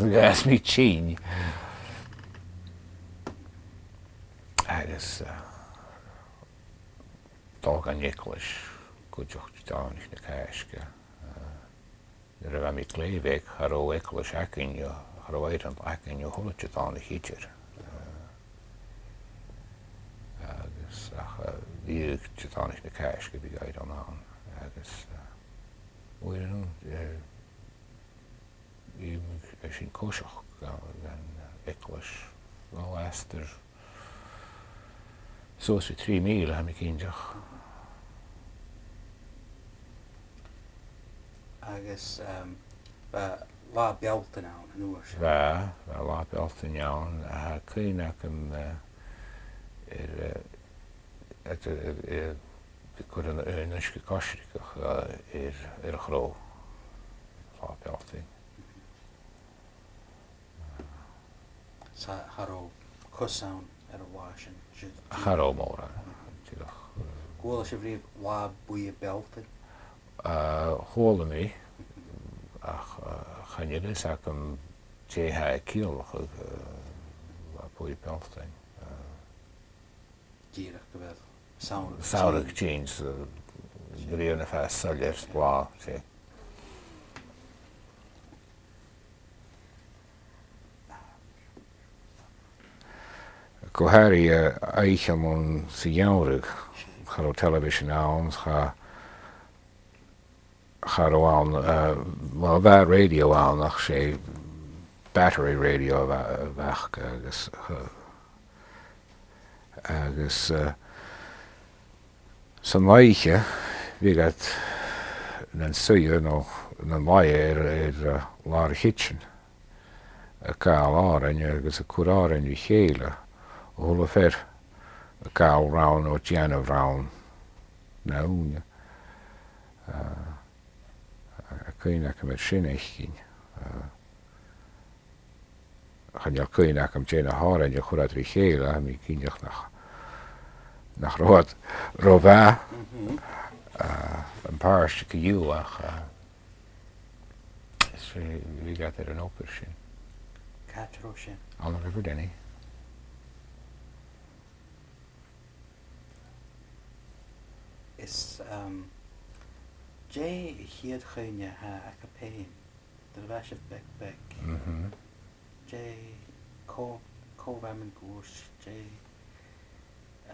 an do dh'fhàs mi tinn. Agus, eh, dh'fhàg an eaglais cuideachd Didòmhnaich na Càisge. Eh, Nuair a bha mi glè bheag, cha robh eaglais againn, cha robh aifreann againn a h-uile Didòmhnaich idir. Eh, agus ach, eh, bhiodh Didòmhnaich na Càisge, bhiodh aifreann ann. Agus, eh, uair no dhà, eh, bhiodh mi a' coiseachd gu, gun eaglais, no astar suas ri trì mìle, tha mi cinnteach. Agus, ehm, bha Latha Bealltainn ann an uair sin. Bha, bha Latha Bealltainn ann, a, tha cuimhne agam, eh, air, eh, air, air, air, air cur an, an uisge coisrigte, eh, air, air a' chrodh. Latha Bealltainn. Cha, cha robh cus ann air an là sin, 's e. Cha robh mòran, dìreach, eh. An cuala sibh riamh Latha Buidhe Bealltainn? Eh, chuala mi, ach, eh, chan eil fhios agam dè tha e a' ciallachadh, eh, Latha Buidhe Bealltainn. Eh, Dìreach gu bheil samhradh, samhradh tinn, eh, grian a' fàs soilleir, 's blàth, 's e. Gu h-àraidh, eh, oidhche mun sa gheamhradh, cha robh television ann, cha cha robh ann, eh, well, bha radio ann, ach 's e battery radio a bha, a bh' aca agus, eh, agus, eh, san oidhche, bhiodh iad nan suidhe no nan laighe air, air, eh, làr a' chidsin, a' gabhail òrain agus a' cur òrain ri chèile, a h-uile fear a' gabhail rann no a' dèanamh rann na ùine. Eh, tha cuimhne agam air sin fhaicinn. Eh, chan eil cuimhne agam dè na h-òrain a chuir iad ri chèile, tha mi cinnteach nach, nach robh iad ro mhath, eh, am pàirt co-dhiù ach, eh, is, eh, bhiodh iad air an obair sin. Càit an robh sin? Ann an River Denys. Is, um, dè a' chiad chuimhne a th' agad fhèin, nuair a bha sibh beag beag? Mhm. Dè, cò, cò bha mun cuairt, dè, uh, a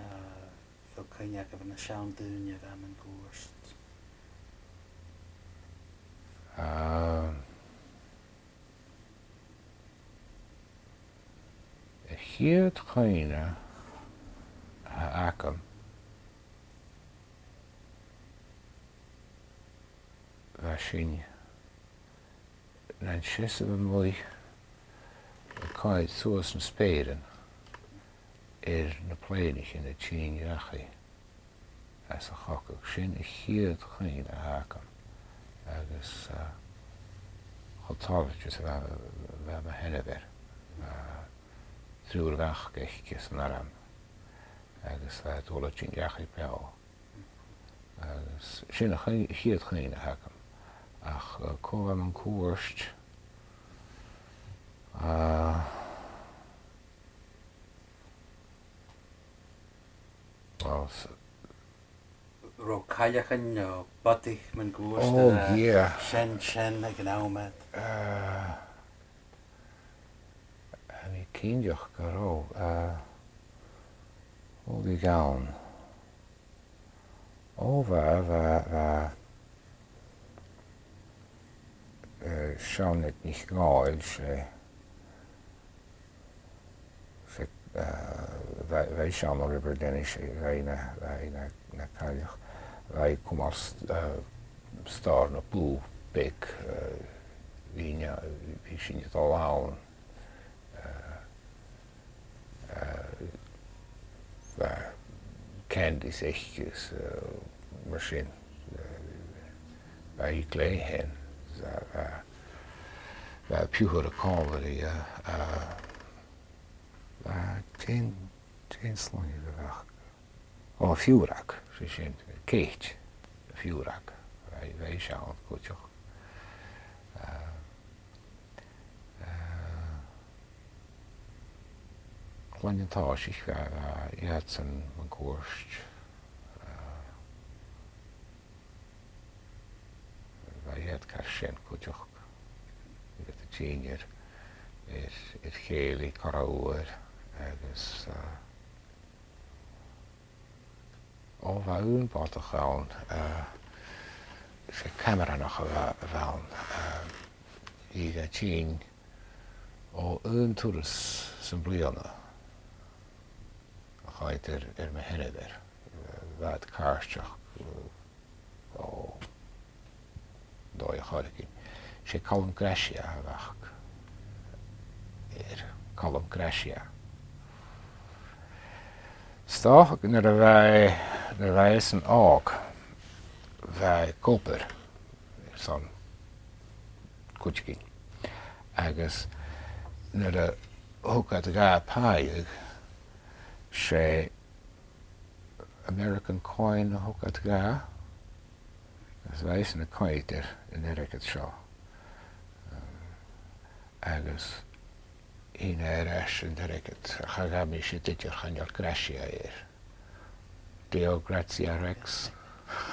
bheil cuimhne agaibh air na seann daoine a bha mun cuairt? Ah, A' chiad chuimhne, Sin, nan seasamh a-muigh a' coimhead suas na speuran air na plèanaichean a' tighinn dhachaigh às a' chogadh. Sin a' chiad chuimhne a th' agam, agus, eh, cho toilichte 's a bha, bha mo sheanmhair. Bha triùir mhac aice san arm, agus bha iad a' dol a thighinn dhachaigh beò. Agus sin a' chuimh-, a' chiad chuimhne a th' agam. Ach, eh, cò bha mun cuairt, eh, well, s- Robh cailleachan no bodaich mun cuairt, oh, eh, yeah, sin, sin aig an àm ud? Eh, tha mi cinnteach gun robh, eh, cò bhiodh ann? Ò, bha, bha, bha, eh, Seonaid NicDhòmhnaill, 's e, 's e, eh, bha, bha i ann an River Denys, 's e, bha i na, bha i na, na cailleach. Bha i a' cumail st-, eh, stòr no bùth beag, eh, bhithinn, bha sinn a' dol ann. Eh, eh, bha candies aice is, eh, mar sin. Eh, bha i glè shean. Bha, bha, bha piuthar còmhla rithe, eh, eh, bha, dè an, dè an sloinneadh a bh' aca? Ò, Fiùrag, 's e sin, Ceit, Fiùrag, bha, bha ise ann cuideachd. Eh, eh, Clann an Tòisich, bha, bha iadsan mun cuairt. Eh, bha iad car sin cuideachd. Iad a' tighinn air, air, air chèilidh corra uair agus, eh, ò, bha aon bhodach ann, eh, 's e Camshronach a bha, a bh' ann, eh, bhiodh e a' tighinn ò aon turas sa bhliadhna a' coimhead air, air mo sheanmhair. Eh, bha iad càirdeach, eh, ò, dòigh air choreigin. 'S e Calum Gratia a bh' aca. Air Calum Gratia. 'S dòcha nuair a bha e, nuair a bha esan òg, bha e ag obair airson cuideigin. Agus nuair a thug iad dha pàigheadh, 's e American coin a thug iad dha, agus bha esan a' coimhead air an airgead seo. Um, agus shìn e air ais an t-airgead, ach cha ghabh mise idir, chan eil gratia air. Deo gratia rex,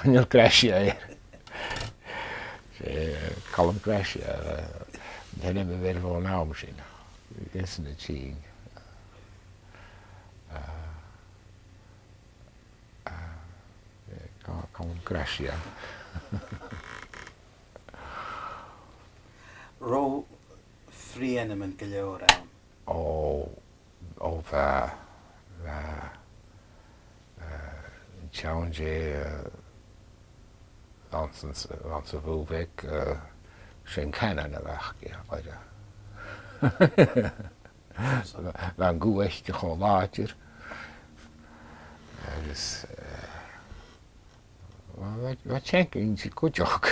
chan eil gratia air. 'S e, eh, Calum Gratia, eh, an t-ainm a bh' air bhon àm sin. Esan a' tighinn. Eh, Ah, eh, Ca-, Calum Gratia. Robh frith-ainmean gu leòr ann? Ò, ò, bha, bha, eh, an t-seann dè, eh, anns an, anns a' bhùth bheag, eh, 's e an Canan a bh' aca, oidhche. Bha, bha an guth aice cho làidir. Agus, eh, bha, bha, bha teanga innte cuideachd.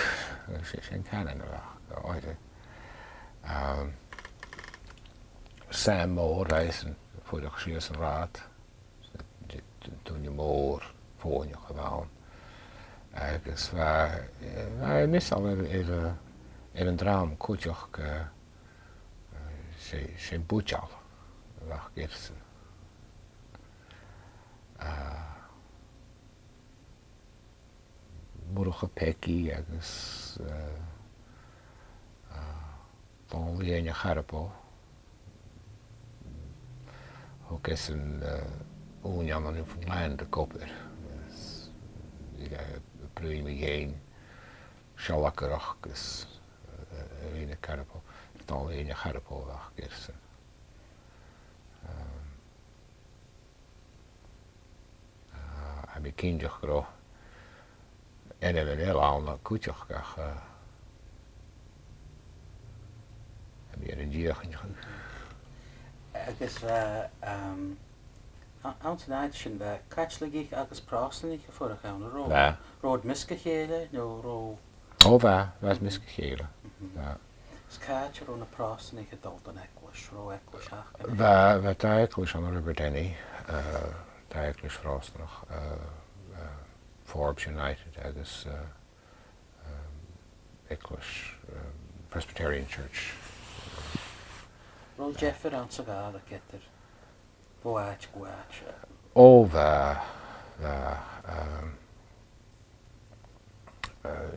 'S e, 's e an Canan a bh' aca, oidhche. Ehm, Sam Mòr, bha esan a' fuireach sìos an rathad. D-, d-, duine mòr, fòghnaidh a bh' ann. Agus bha, eh, bha e measail air, air, eh, air an dream cuideachd, eh, eh, 's e, 's e am buidseal a bh' aca airsan. Ah, Murchadh Peigi agus, eh, eh, Dòmhnall Iain a' Charbó. Thug esan, eh, ùine ann an Newfoundland ag obair. Is, eh, bha e a' bruidhinn mu dheidhinn sealgaireachd agus, eh, eh, Iain a' Charbó, Dòmhnall Iain a' Charbó a bh' aca airsan. Ehm, Ah, tha mi cinnteach gun robh ainmean eile ann cuideachd ach, eh, air an dìochuimhneachadh. Agus bha, um, a-, anns an àite sin bha Caitligich agus Pròstanaich a' fuireach ann, an robh? Bha. An robh iad measg a chèile, no an robh? Ò, bha, bha iad measg a chèile. Mhm. Bha. Is càit an robh na Pròstanaich a' dol don eaglais, an robh eaglais aca? Bha, bha dà eaglais ann an River Denys, uh, dà eaglais Phròstanach, uh, uh, Forbes United agus, uh, um, eaglais, um, Presbyterian Church. An robh diofar anns a' Ghàidhlig eadar bho àite gu àite? Ò, bha, bha, um, uh,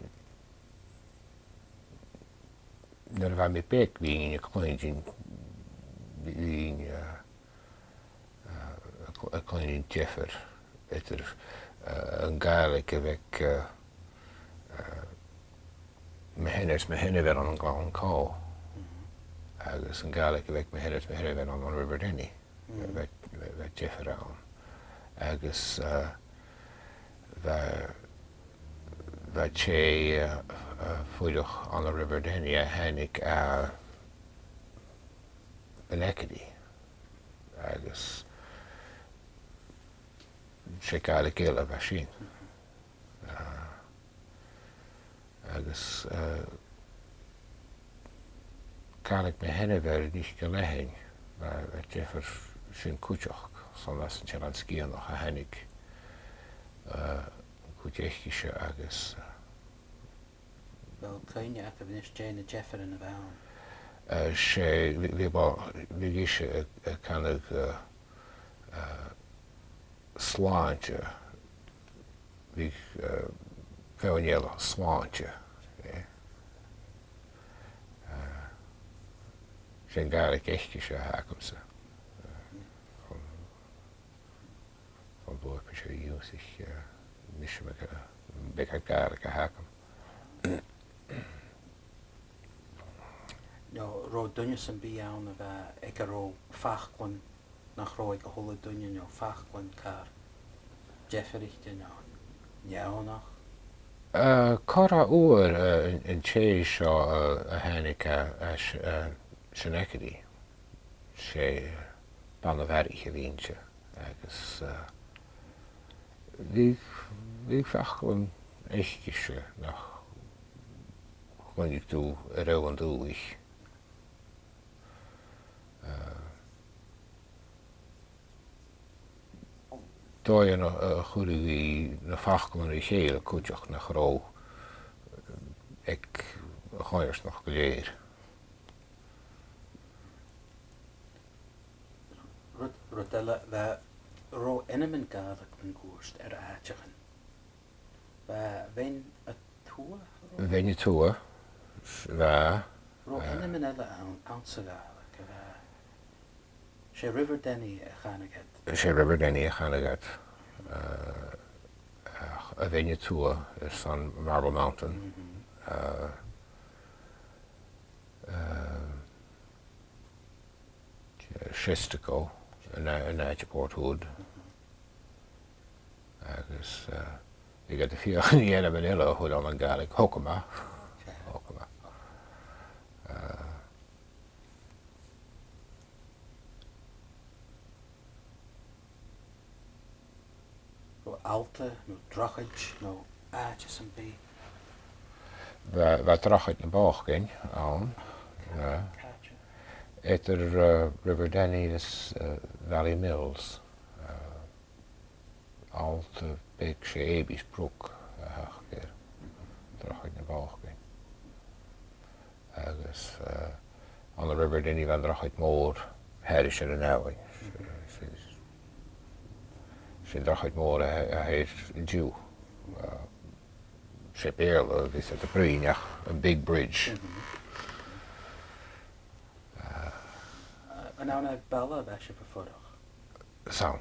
nuair a bha mi beag, bhithinn a' cluinntinn, bhithinn, uh, uh, a' cl-, a' cluinntinn diofar eadar, uh, an Gàidhlig a bh' aig, uh, uh, mo sheanair is mo sheanmhair ann an Gleann Comhann, agus an Gàidhlig a bh' aig mo sheanair is mo sheanmhair ann an River Denys. Mm. Bha, bha, bha diofar ann. Agus, uh, bha, bha tè, uh, uh, a' fuireach ann an River Denys a thàinig à Benackety. Agus 's e Gàidhlig eile a bha sin. Ah, agus, eh, Gàidhlig mo sheanmhar a-nis gu leth, bha, bha diofar sin cuideachd, 's ann às an t-Eilean Sgitheanach a thàinig, eh, cuid aicese agus, eh, Bheil cuimhne agaibh a-nis dè na diofaran a bh' ann? Eh, 's e, bha, bha, bha, bha ise a', a' cantainn, eh, eh, slàinte, bha, eh, feadhainn eile slàinte, eh. Eh, 's e an Gàidhlig aice-se a th' agamsa. Eh, An bua picture use ich, eh, mise me, eh, beag a' Ghàidhlig a th' agam. No, robh duine sam bith ann a bha, aig an robh faclan nach robh aig a h-uile duine, no faclan car diofraichte, no neònach? Eh, corra uair, eh, an, an tè seo, eh, a thàinig à, à S-, eh, Shenectady. 'S e, eh, bana-bharraich a bh' innte, agus, eh, bha, bha faclan aice-se nach cluinneadh tu air feadh an dùthaich. Eh, dòigh ann a, a chuireadh i na faclan ri chèile cuideachd nach robh aig a' choimhearsnachd gu lèir. Rud, rud eile, bha, robh ainmean Gàidhlig mun cuairt air àiteachan. Bha Bheinn a Tuath, robh? Bheinn a Tuath, bha. Robh, eh, ainmean eile ann, anns a' Ghàidhlig, a bha, 's e River Denys a chanadh iad. 'S e River Denys a chanadh iad. Eh, ach a' Bheinn a Tuath airson Marble Mountain. Mhm. Eh, eh, Seastaco, an, an àite Port Hood. Agus, eh, bha iad a' feuchainn ri ainmean eile a chur ann an Gàidhlig, Hockomock. Hockomock. Eh, Robh allt no drochaid no àite sam bith? Bha, bha Drochaid nam Bòcain ann, eh, eadar, eh, River Denys is, eh, Valley Mills. Eh, allt beag, 's e Abbey's Brook a th' aca air, Drochaid nam Bòcain. Agus, eh, ann an River Denys bha an drochaid mhòr thairis air an abhainn. 'S e, 's e an drochaid mhòr a, a th' air an-diugh. Eh, 's e Beurla a bhios iad a' bruidhinn ach am Big Bridge. Mhm. Eh, an ann à baile a bha sibh a' fuireach? 'S ann.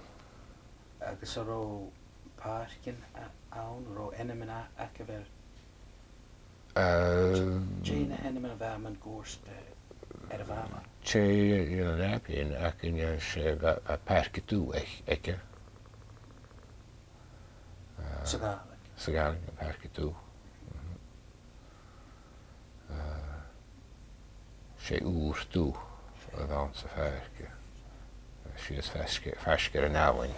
Agus an robh pàircean a-, ann, an robh ainmean a-, agaibh air? Eh, dè na h-ainmean a bha mun cuairt, eh, air a' bhaile? Tè, you know, an ath-phearsa againne, 's e, bha, bha Pàirc a Tuath aig-, aige. Eh, sa Ghàidhlig? Sa Ghàidhlig, Pàirc a Tuath. Mhm. Eh, 'S e ùr dubh a bh' anns a' phàirc. Sìos faisg, faisg air an abhainn.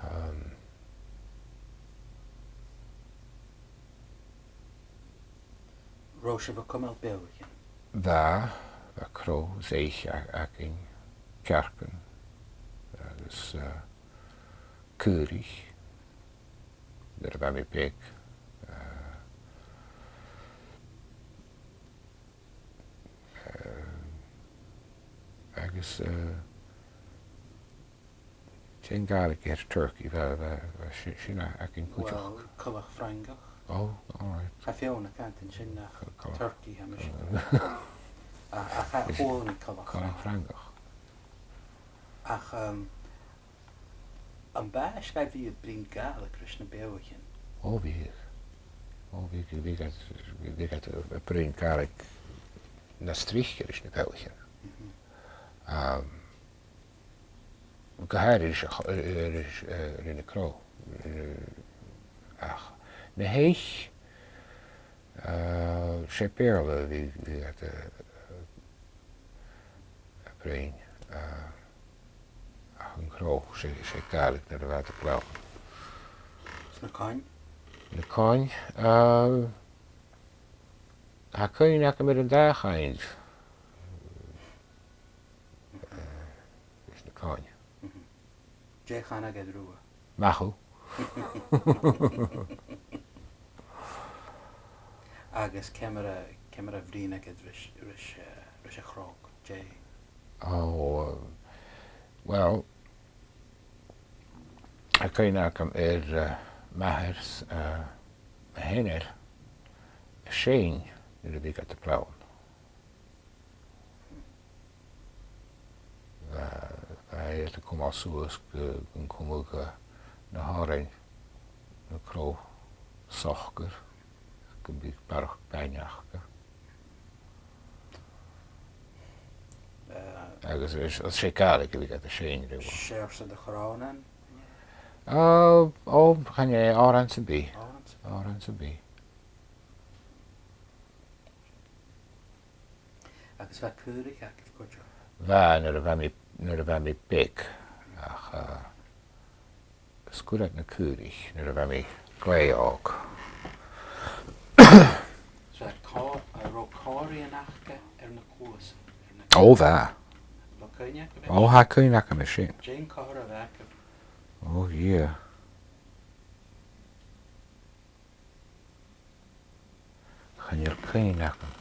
Ehm, An robh sibh a' cumail beathaichean? Bha, bha crodh is eich a-, againn, cearcan, agus, eh, caoraich, nuair a bha mi beag. Eh, eh, agus, eh, dè a' Ghàidhlig air turkey, bha, bha, bha si-, sin a-, againn cuideachd. Well, coileach Frangach. Oh, all right. Tha feadhainn a' cantainn sin ach Co-, coileach. Turkey, tha mise. Co-, a, a, a, Is it chuala mi coileach Frangach. Coileach Frangach. Ach, um, am b' àbhaist dhuibh a bhith a' bruidhinn Gàidhlig ris na beathaichean? Ò, bhiodh. Ò, bhiodh, bhiodh iad, bhiodh iad a' bruidhinn Gàidhlig nas trice ris na beathaichean. Mhm. Um, gu h-àraidh ris a' cho-, eh, ris, eh, ris na crodh. Eh, ach, na h-eich, eh, 's e Beurla a bhiodh, bhiodh iad, eh, a' bruidhinn, eh, ach an crodh, 's e, 's e Gàidhlig nuair a bha iad a' gleann. Is na coin? Na coin, eh, tha cuimhne agam air an dà chainnt. Eh, is na coin. Mhm. Dè chanadh iad riutha? Math thu. Agus ciamar a, ciamar a bhruidhneadh iad ris, ris, eh, ris a' chrodh? Dè? Ò, eh, well, tha cuimhne agam air, eh, m' athair 's, eh, mo sheanair a' seinn nuair a bhiodh iad a' gleann. Bha, bha iad a' cumail suas gu, gun cumadh, eh, na h-òrain na crodh socair, gum biodh barrachd bainne aca. Eh, Agus is, is e Gàidhlig a bhiodh iad a' seinn riutha. Seòrsa de chrònan? Ah, ò, chan e, òran sam bith. Òran sam bith. Òran sam bith. Agus bha caoraich agaibh cuideachd? Bha, nuair a bha mi, nuair a bha mi beag. Ach, eh, sguir iad na caoraich nuair a bha mi glè òg. Is bha cò-, an robh còmhraidhean aca air na cluasan? Air na Ò, bha. Bheil cuimhne agaibh air sin? Ò, tha cuimhne agam air sin. Dè an comharra a bh' aca? Ò, yeah. Chan eil cuimhne agam.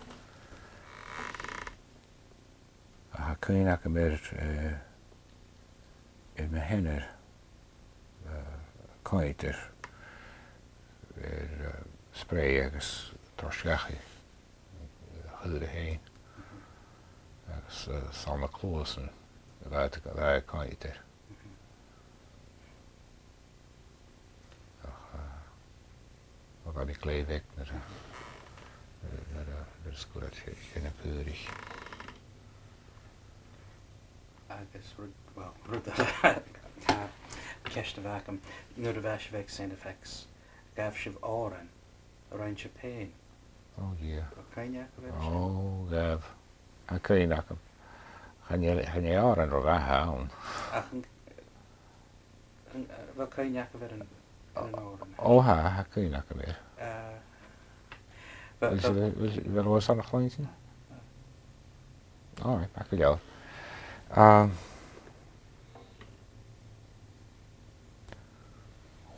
Ach tha cuimhne agam air, eh, air mo sheanair, eh, a' coimhead air, air, eh, sprèidh agus toirt dhachaigh, eh, a chur e fhèin. Agus, eh, 's ann na cluasan a bha iad, a bha e a' coimhead air. Ach, eh, bha mi glè bheag nuair a, nuair a, nuair a sguir iad fhèin na caoraich. Agus rud, well, rud a, tha ceist a bh' agam, nuair a bha sibh aig Saint FX, ghabh sibh òran a rinn sibh fhèin? Oh, yeah. Bheil cuimhne agaibh air sin? Oh, ghabh. Tha cuimhne agam. Chan e, chan e òran ro mhath a th' ann. Ach an, an, bheil cuimhne agaibh air an, air an òran? Ò, tha, tha cuimhne agam air. Eh, bheil, bheil, bheil, bheil, bheil sibh airson a chluinntinn? All right, math gu leòr. Um,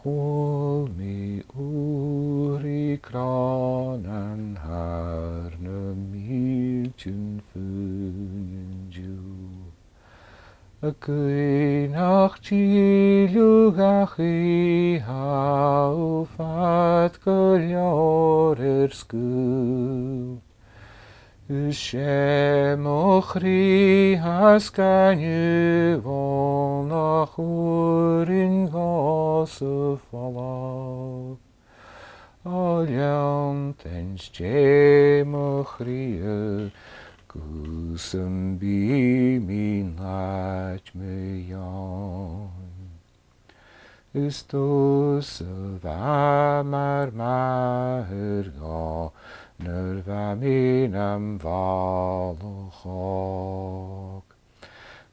Chuala mi ùrnaigh chrònan thar nam mìltean fuinn an-diugh. A' cuimhneachadh tilleadh dhachaigh, tha thu fad gu leòr air sgaoil. Is e mo chridhe as gainne bhon nach urrainn dhòmhsa falbh. A leantainn 's e mo chridhe, gus am bi mi nad mo dhòin. Is tusa a bha mar mhàthair dhomh, nuair a bha mi nam bhalach òg.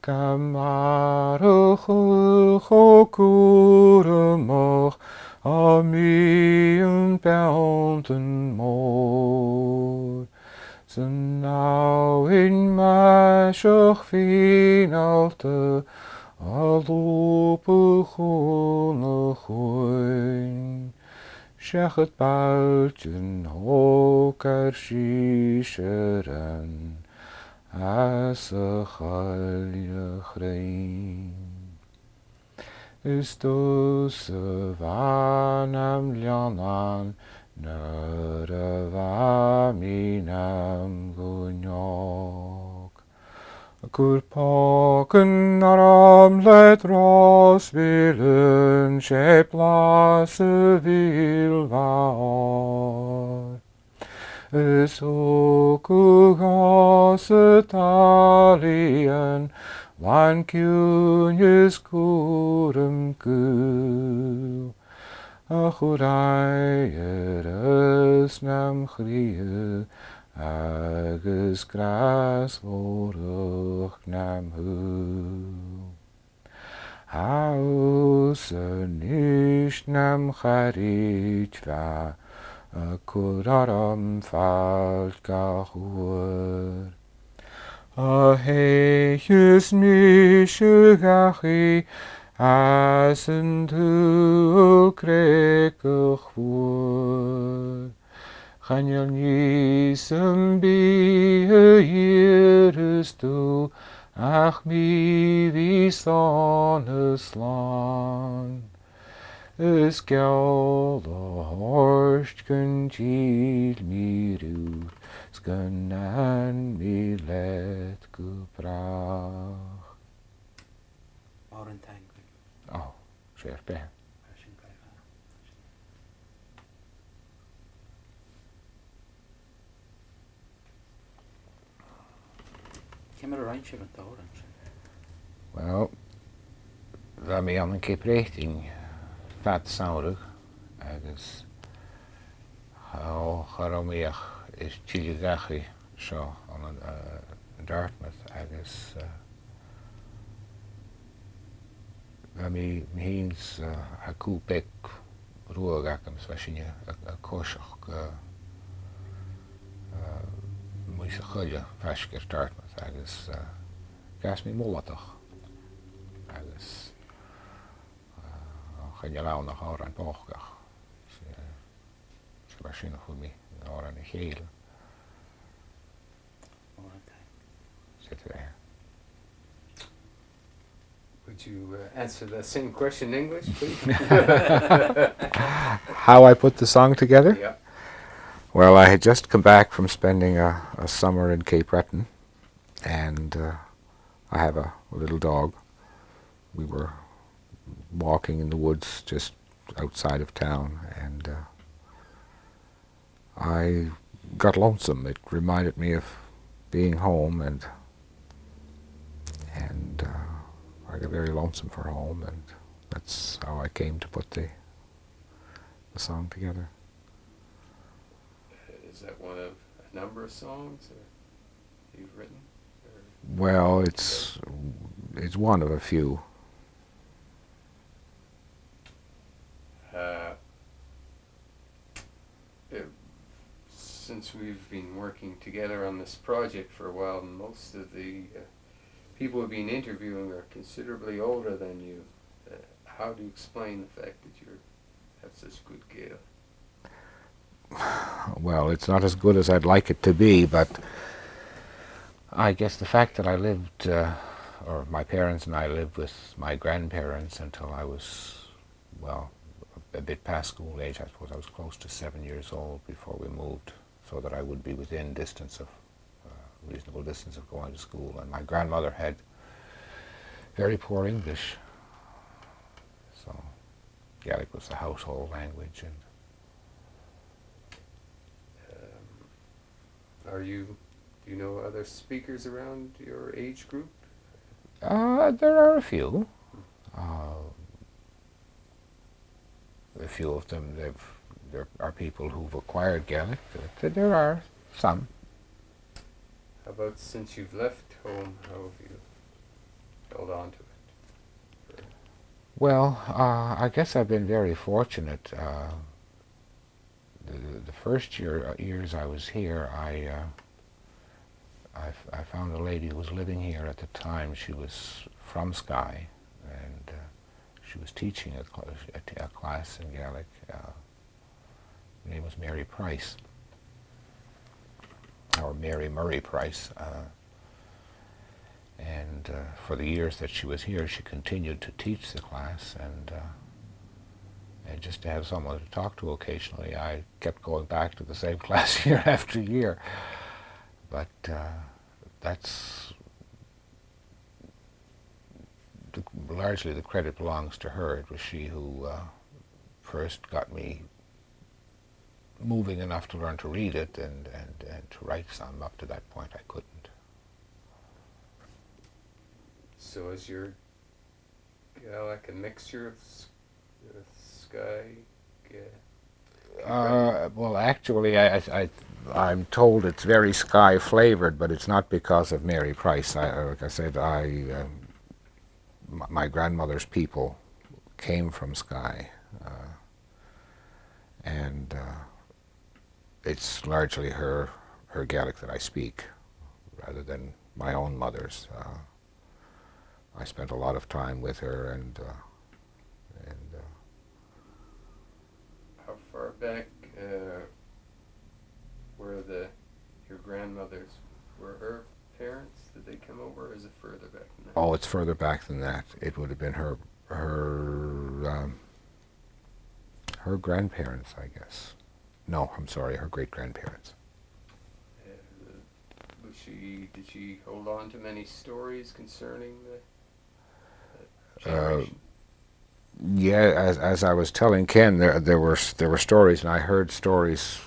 Gam marbhadh cho cùramach am meadhan beanntan mòr, san abhainn maiseach fìnealta a lùbadh chun a' chuain, seachad bailtean òg ar sìsearan às a' choille chruinn. Is tusa a bha nam leannan nuair a bha mi nam dhuine òg. A' cur pògan orm le ròs mhillean, 's e blas a' mhil bha oirr. Is thugadh dhomhsa tàlaidhean, làn ciùin is cùram gaoil, a chuir aimhreas nam chridhe agus gràsmhòrachd nam shaoghal. Tha thusa a-nis nam charaid, bha a' cur orm fàilt gach uair. A thèid is mise dhachaigh às an t-saoghal creagach mhòr, chan eil nì sam bith a dh'iarras tu ach mi bhith sona slàn. Is geall a thoirt gun till mi riut, 's gun dèan mi leat gu bràth. Mòran taing. Ò, 's e ur beatha. Ciamar a rinn sibh an t-òran sin? Well, bha mi ann an Cape Breton fad samhradh agus, ò, cha robh mi ach air tilleadh dhachaigh seo ann an, eh, Dartmouth agus, eh, bha mi, mi fhìn 's, eh, tha cù beag ruadh agam, 's bha sinne a', a', a' coiseachd, eh, eh, a-muigh sa choille faisg air Dartmouth agus, eh, dh'fhàs mi mholadach agus, eh, chan eil ann ach òran bòcach. 'S e, 's e mar sin a chuir mi an t-òran ri chèile. Mòran taing. 'S e. Would you, uh, answer the same question in English, please? How I put the song together? Yeah. Well, I had just come back from spending a, a summer in Cape Breton, and, uh, I have a little dog. We were walking in the woods just outside of town, and, uh, I got lonesome. It reminded me of being home, and, and, uh, I got very lonesome for home, and that's how I came to put the, the song together. Is that one of a number of songs, or you've written? Or Well, it's, it's one of a few. Uh, uh, since we've been working together on this project for a while, most of the, uh, people we've been interviewing are considerably older than you. Uh, how do you explain the fact that you have such good gaol? Well, it's not as good as I'd like it to be, but I guess the fact that I lived, uh, or my parents and I lived with my grandparents until I was, well, a bit past school age. I suppose I was close to seven years old before we moved, so that I would be within distance of, uh, reasonable distance of going to school. And my grandmother had very poor English, so Gaelic was the household language. And Um, are you, do you know other speakers around your age group? Uh, there are a few. Uh, a few of them, they've, There are people who've acquired Gaelic. There, there are some. How about since you've left home, how have you held on to it? Well, uh, I guess I've been very fortunate. Uh, the, the first year, uh, years I was here, I, uh, I f-, I found a lady who was living here at the time. She was from Skye, and, uh, she was teaching a, cl-, a t-, a class in Gaelic. Uh, her name was Mary Price, or Mary Murray Price. Uh, and, uh, for the years that she was here, she continued to teach the class, and, uh, and just to have someone to talk to occasionally, I kept going back to the same class year after year. But, uh, that's the, largely the credit belongs to her. It was she who, uh, first got me moving enough to learn to read it and, and, and to write some. Up to that point, I couldn't. So is your Gaelic a mixture of S-, uh, Skye, Ga-, Uh, well, actually, I, I, I, I'm told it's very Skye flavoured, but it's not because of Mary Price. I, like I said, I, um, m-, my grandmother's people came from Skye, uh, and, uh, it's largely her, her Gaelic that I speak, rather than my own mother's. Uh, I spent a lot of time with her, and, uh, and, uh, How far back, uh, were the, your grandmothers? Were her parents, did they come over, or is it further back than that? Oh, it's further back than that. It would have been her, her, um, her grandparents, I guess. No, I'm sorry, her great-grandparents. Uh, was she, did she hold on to many stories concerning the, the Uh, generation? Yeah, as, as I was telling Ken, there, there were s-, there were stories, and I heard stories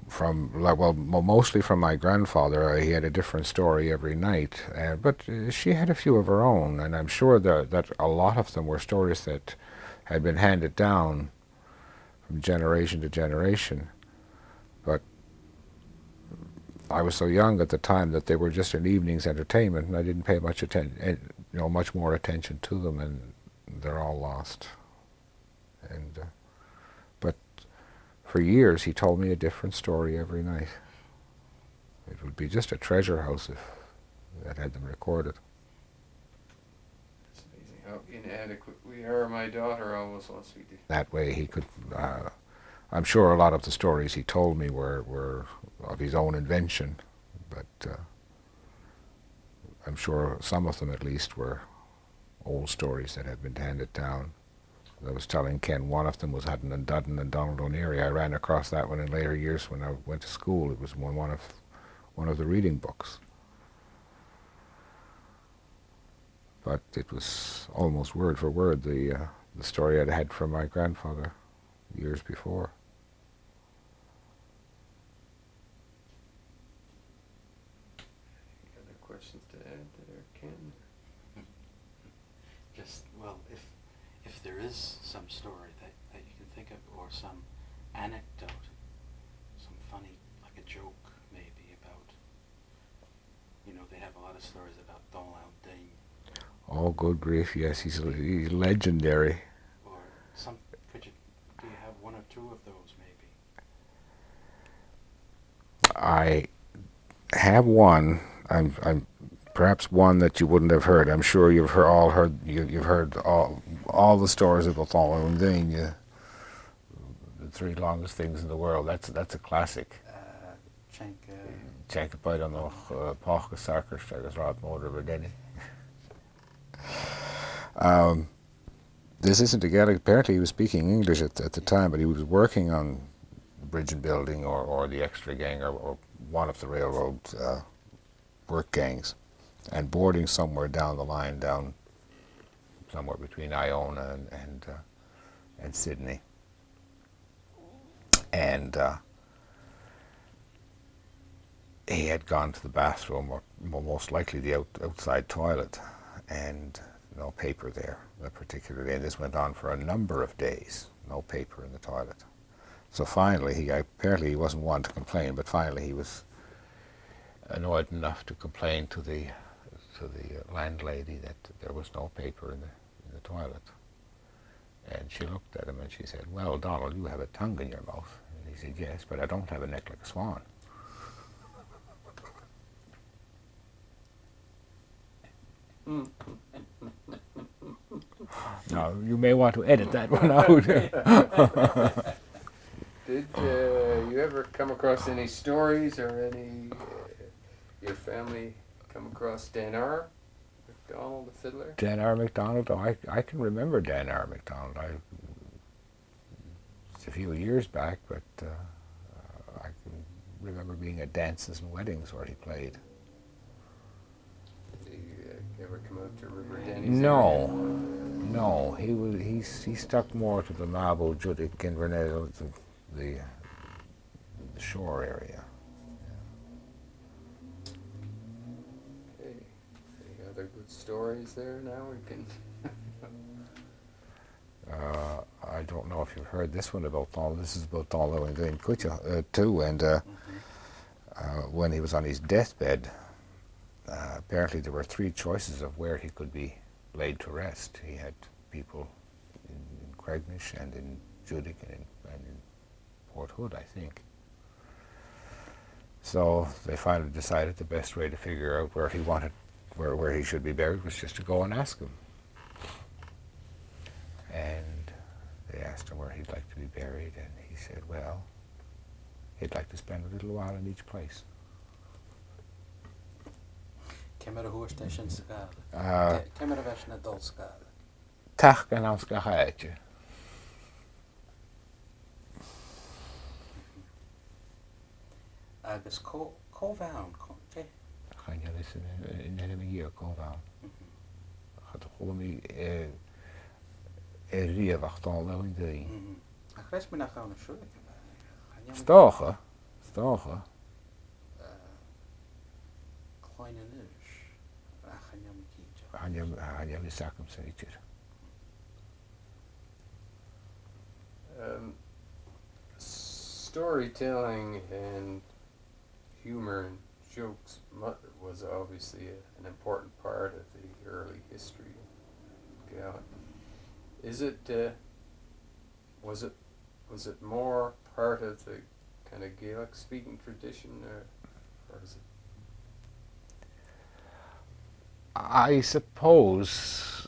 from, like, well, mo-, mostly from my grandfather. Uh, he had a different story every night, uh, but, uh, she had a few of her own, and I'm sure that, that a lot of them were stories that had been handed down from generation to generation. But I was so young at the time that they were just an evening's entertainment, and I didn't pay much atten-, eh, you know, much more attention to them, and they're all lost. And, uh, but for years he told me a different story every night. It would be just a treasure house if that had them recorded. It's amazing how inadequate we are. My daughter always wants me to. That way he could, uh, I'm sure a lot of the stories he told me were, were of his own invention, but, uh, I'm sure some of them at least were old stories that had been handed down. As I was telling Ken, one of them was Hutton and Dutton and Donald O'Neary. I ran across that one in later years when I went to school. It was one, one of, one of the reading books. But it was almost word for word the, uh, the story I'd had from my grandfather years before. Any other questions to add there, Ken? Just, well, if, if there is some story that, that you can think of, or some anecdote, some funny, like a joke maybe, about, you know, they have a lot of stories about Dòmhnall Dinn. Oh, good grief, yes, he's, he's legendary. Or some, could you, do you have one or two of those maybe? I have one. I'm, I'm perhaps one that you wouldn't have heard. I'm sure you've heard, all heard, you, you've heard all, all the stories about Dòmhnall Dinn, uh, the three longest things in the world. That's, that's a classic. Uh, Teanc, uh, Teanc a' Bhàigh, uh, Pòca Sagairt agus Rathad Mòr River Denys. Um, this isn't a Gaelic. Apparently, he was speaking English at, at the time, but he was working on the bridge and building or, or the extra gang or, or one of the railroad, uh, work gangs, and boarding somewhere down the line, down somewhere between Iona and, and, uh, and Sydney. And, uh, he had gone to the bathroom, or mo-, most likely the out-, outside toilet, and no paper there that particular day. And this went on for a number of days, no paper in the toilet. So finally, he, apparently he wasn't one to complain, but finally he was annoyed enough to complain to the, to the, uh, landlady that there was no paper in the, in the toilet. And she looked at him and she said, "Well, Donald, you have a tongue in your mouth." And he said, "Yes, but I don't have a neck like a swan." Now, you may want to edit that one out. Did, uh, you ever come across any stories or any, uh, your family come across Dan R. MacDonald, the fiddler? Dan R. MacDonald, oh, I, I can remember Dan R. MacDonald. I, it's a few years back, but, uh, I can remember being at dances and weddings where he played. Did he, uh, ever come out to River Denys area? No, no. He was, he, he stuck more to the Mabou, Judique, Inverness, the, the, the shore area. Yeah. Okay. Any other good stories there now we can Uh, I don't know if you've heard this one about Dòmhnall. This is about Dòmhnall Dubh Eoin Cuideachd, uh, too, and, uh, uh, when he was on his deathbed, uh, apparently there were three choices of where he could be laid to rest. He had people in, in Creignish and in Judique and in, and in Port Hood, I think. So they finally decided the best way to figure out where he wanted, where, where he should be buried was just to go and ask him. And they asked him where he'd like to be buried, and he said, well, he'd like to spend a little while in each place. Ciamar a thug sibh sin sa Ghàidhlig? Uh, Ci-, ciamar a bha sibh a' dol sa Ghàidhlig? Taca anns gach àite. Agus cò, cò bh' ann, cò, dè? Chan eil fhios agam, eh, an ainm a dhìth, cò bh' ann. Mhm. Cha do chuala mi, eh, e riamh ach Dòmhnall Dubh Eoin Duibh. Mhm. Ach, chreid mi nach ann an seo a bha e. Chan eil mi... 'S dòcha, 's dòcha. Eh, Cloinn an Iris. Ach chan eil mi cinnteach. Chan eil, chan eil fhios agamsa idir. Um, storytelling and humor and jokes mu-, was obviously a, an important part of the early history of Gaelic. Is it, uh, was it, was it more part of the kind of Gaelic speaking tradition, or, or is it? I suppose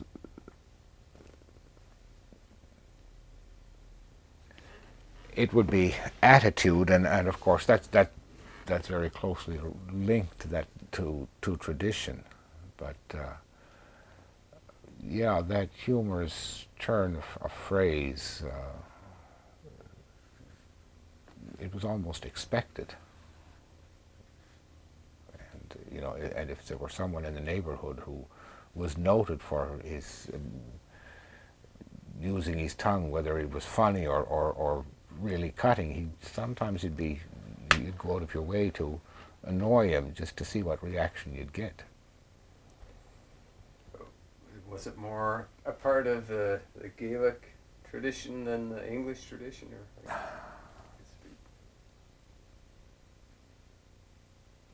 it would be attitude, and, and of course that, that, that's very closely linked to that, to, to tradition. But, uh, yeah, that humorous turn of, of phrase, uh, it was almost expected. And, you know, and if there were someone in the neighbourhood who was noted for his, um, using his tongue, whether it was funny or, or, or really cutting, he, sometimes you'd be, you'd go out of your way to annoy him just to see what reaction you'd get. Was it more a part of the, the Gaelic tradition than the English tradition, or, like,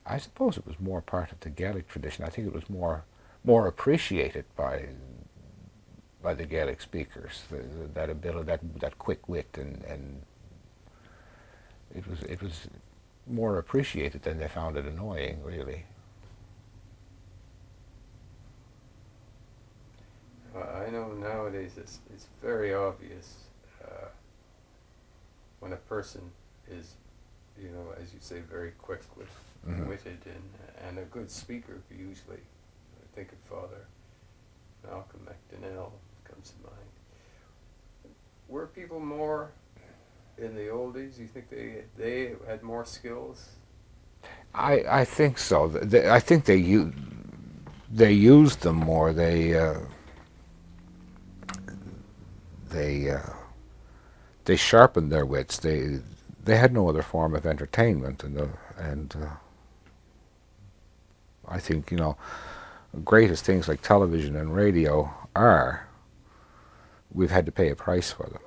I suppose it was more part of the Gaelic tradition. I think it was more, more appreciated by, by the Gaelic speakers, the, the, that ability, that, that quick wit, and, and it was, it was more appreciated than they found it annoying, really. Uh, I know nowadays it's, it's very obvious, uh, when a person is, you know, as you say, very quick-wit-, Mm-hmm. witted and, and a good speaker, usually. I think of Father Malcolm MacDonnell comes to mind. Were people more, in the old days, you think they, they had more skills? I, I think so. Th-, they, I think they u-, they used them more. They, uh, they, uh, they sharpened their wits. They, they had no other form of entertainment, and the, and, uh, I think, you know, great as things like television and radio are, we've had to pay a price for them.